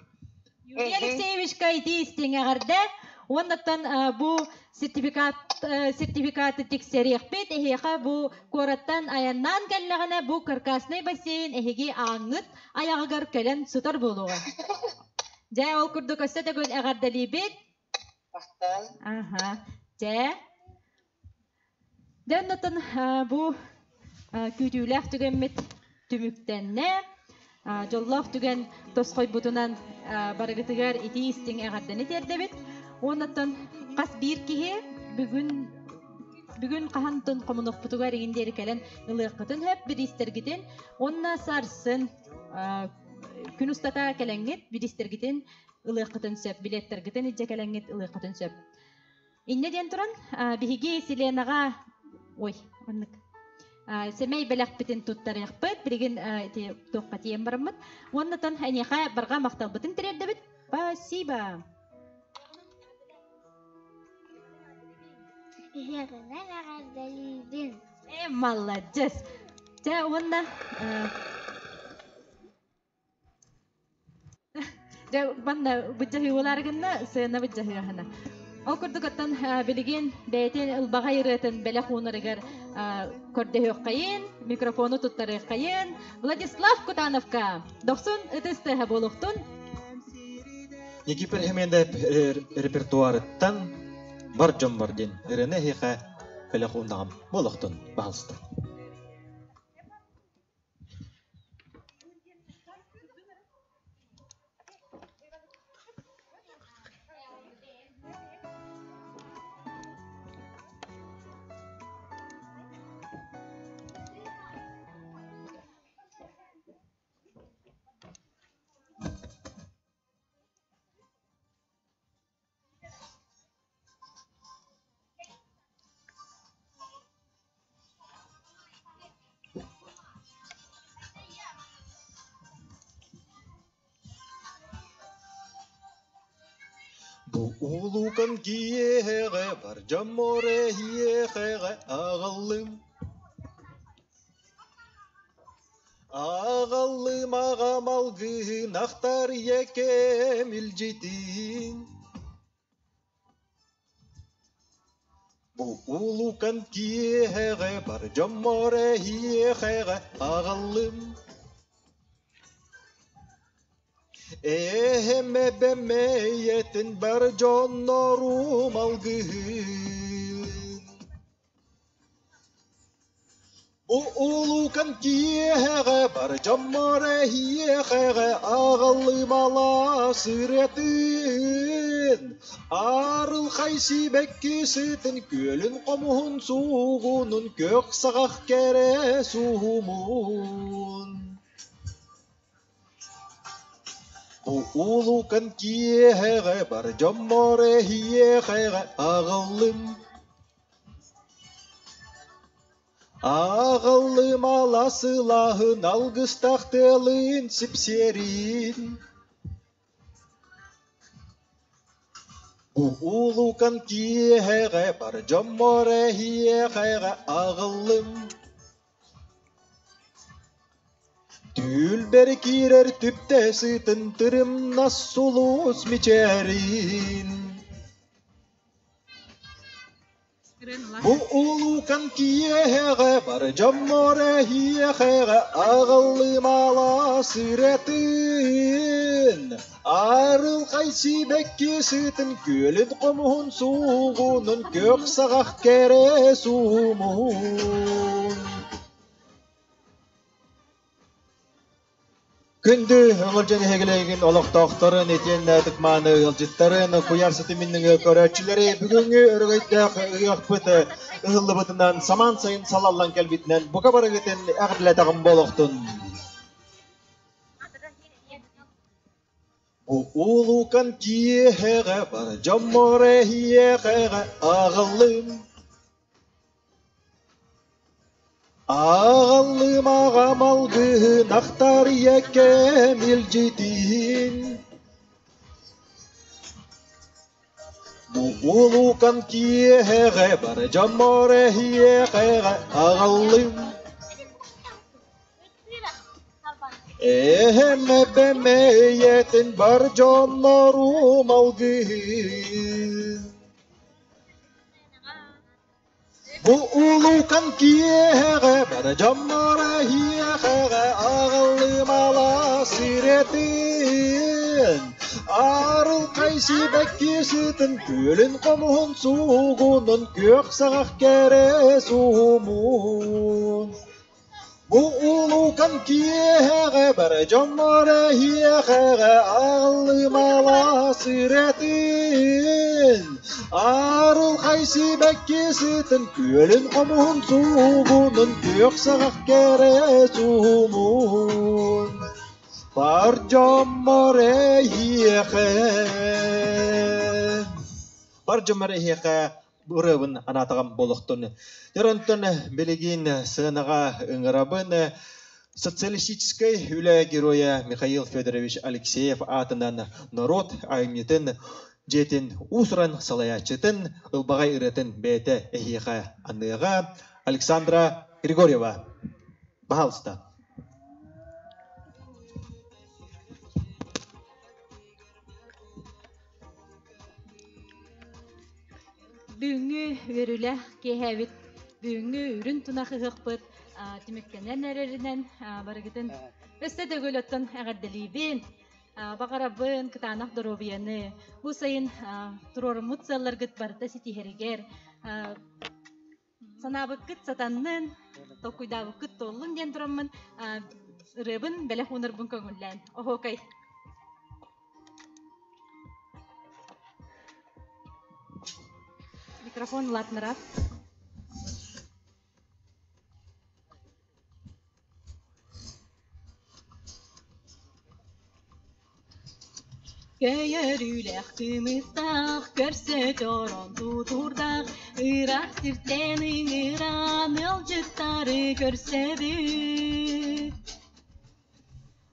Юрий Алексеевичка ити истиҥ эҕэрдэ. Уоннаттан бу сертификат сертификаты тиксэриэхпит. Эһиэхэ бу куораттан айаннаан кэллэҕинэ бу каркасный бассейн эһиги ааҥҥыт айаҕыгар кэлэн сытар буолуоҕа. Дьэ, ол курдук өссө төгүл эҕэрдэлиибит. Махтал. Аха. Дьэ. Дьэ, оннуттан бу күүтүүлээх түгэммит түмүктэннэ. Дьоллоох түгэн тосхойбутунан барыгытыгар итии истиҥ эҕэрдэни тиэрдэбит. Уоннаттан хас биир киһи бүгүн бүгүн хаһантын хомунуохпутугар иҥин диэри кэлэн ылыаххытын сөп бириистэргитин уонна сарсын күн устата кэлэҥҥит бириистэргитин. ылыаххытын сөп, билеттэргитин илдьэ кэлэҥҥит ылыаххытын сөп. Инньэ диэн туран, биһиги Селенаҕа ой, маннык сэмэй бэлэхпитин туттарыахпыт. Билигин ити туохха тиийэн бараммыт. Уоннатан эйиэхэ барҕа махталбытын тириэрдэбит. Спасибо! Ыһыаҕынан эҕэрдэлиибин. Э, молодец! Дьэ, уонна Дьэ, манна быдьаһыылар гынна, сыана быдьаһыаһына. Ол курдук оттон билигин бэйэтин ылбаҕай ырыатын бэлэх уунарыгар көрдөһүөххэйин, микрофону туттарыаххайын Владислав Кутановка дохсун ытыс тыаһа буолуохтун. Никифор Хеменде репертуарыттан бар дьон бар диэн ырыаны эһиэхэ бэлэх ууннаҕым буолуохтун баһалыста. Бу улуукан киэһэҕэ бар дьоммор эһиэхэҕэ аҕаллым. Аҕаллым аҕам алгыһын ахтар ийэкэм илдьитин. Бу улуукан киэһэҕэ бар дьоммор эһиэхэҕэ аҕаллым. Эһэм эбэм эйэтин бар дьоннорум алгыһын. Бу улуукан киэһэҕэ бар дьоммор эһиэхэҕэ аҕаллым алаас ырыатын, арылхай сибэкки сытын күөлүн хомуһун суугунун күөх саҕах кэрэ суһумун. Бу улуукан киэһэҕэ бар дьоммор эһиэхэҕэ аҕаллым. Аҕаллым аласылаһын алгыстаах тыалын сипсиэрин. Бу улуукан киэһэҕэ бар дьоммор эһиэхэҕэ аҕаллым. Түүлбэр киирэр түптэ сытын тырымнас сулус мичээрин. Бу улуукан киэһэҕэ бар дьоммор эһиэхэҕэ аҕаллым алаас ырыатын, арылхай сибэкки сытын күөлүн хомуһун суугунун күөх саҕах кэрэ суһумун. Күндү өҥөлдьөн эһигилээгин олохтоохторун итиэннэ ытык-мааны ыалдьыттарын, куйаар ситиминниҥи көрөөччүлэри бүгүҥҥү өрөгөйдөөх ыһыахпыт ыһыллыбытынан самаан сайын салаллан кэлбитинэн бука барыгытын эҕэрдэлэтэҕим буолуохтун. Бу улуукан киэһэҕэ бар дьоммор эһиэхэҕэ аҕаллым. Аҕаллым аҕам алгыһын ахтар ийэкэм илдьитин. Бу улуукан киэһэҕэ бар дьоммор эһиэхэҕэ аҕаллым. Эһэм эбэм эйэтин бар дьоннорум алгыһын. Бу улуукан киэһэҕэ бар дьоммор эһиэхэҕэ аҕаллым алаас сирэтин, арылхай сибэкки сытын күөлүн хомуһун суугунун күөх саҕах кэрэ суһумун. Бу улуукан киэһэҕэ бар дьоммор эһиэхэҕэ аҕаллым алаас ырыатын, арылхай сибэкки сытын күөлүн хомуһун суугунун күөх саҕах кэрэ суһумун. Бар дьоммор эйиэхэ, бар дьоммор эйиэхэ ырыабын анаатаҕым буолуохтун. Дьэр онтон билигин сыанаҕа ыҥырабын социалистическай үлэ геройа Михаил Федорович Алексеев аатынан норуот айымньытын дьиэтин уус-уран салайааччытын ылбаҕай ырыатын бэйэтэ эһиэхэ аныаҕа Александра Григорьева. Пожалуйста. Бүгүҥҥү үөрүүлээх киэһэбит, бүгүҥҥү үрүн тунах ыһыахпыт түмүктэнэн эрэринэн барыгытын өссө төгүл оттон эҕэрдэлиибин. Баҕарабын кытаанах доруобуйаны, бу сайын туруоруммут сыалларгыт барыта ситиһэригэр, Санаабыккыт сатаннын, толкуйдаабыккыт туоллун диэн тураммын ырыабын бэлэх уунарбын көҥүллээн. Оһуокай. Микрофон улаатынарар. Көйөрүүлээх кымыстаах, көрсө дьорон тутуурдаах, ыраах сиртэн ыҥыран ыалдьыттары көрсөбүт.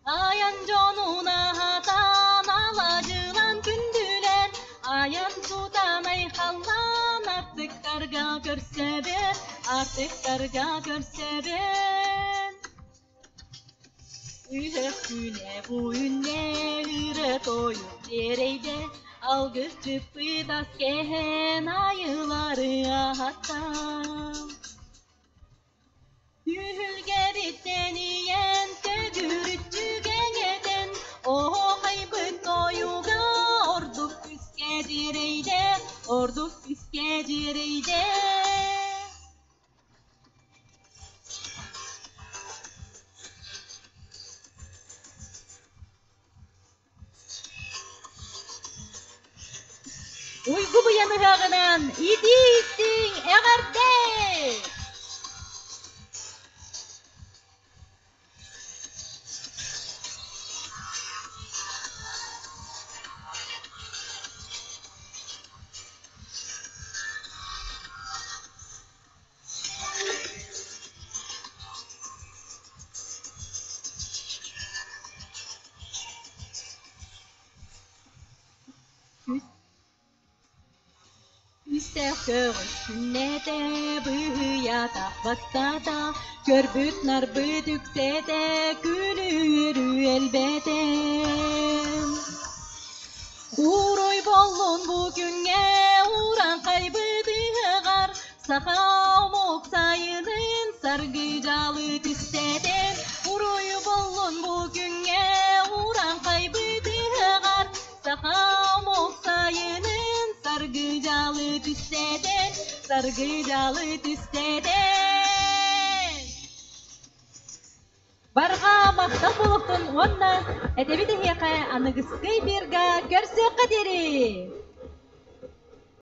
Айан дьонун аһатан, алаадьылан күндүлээн, айан сутан айхаллаан, артыктарга көрсөбүт, артыктарга көрсөбүт. Үһэх күнэ бу үннэ ырыа-тойук дьиэрэйдэ, алгыс чыппыт ас кэһэн айылары аһатта. Түһүлгэбиттэн ийэн төгүрүччү кэҥэтэн, оһуохайбыт тойуга ордук күүскэ дьиэрэйдэ, ордук күүскэ дьиэрэйдэ. Уйгу быйан ыһыаҕынан итии-истиҥ эҕэрдэ! Үстээх көҕүс күннэтэ быһыйата бастаата, көрбүт-нарбыт үксэтэ, күлүү-үөрүү элбэтэ. Уруй буоллун бу күҥҥэ урааҥхайбыт ыһыаҕар, саха омук сайынын саргы-дьалы түстэтэн. Уруй буоллун бу күҥҥэ урааҥхайбыт ыһыаҕар, саха омук сайынын саргы-дьалы түстэтэн, саргы-дьалы түстэтэн. Барҕа махтал буолуохтун уонна этэбит эһиэхэ аныгыскы эфирга көрсүөххэ диэри!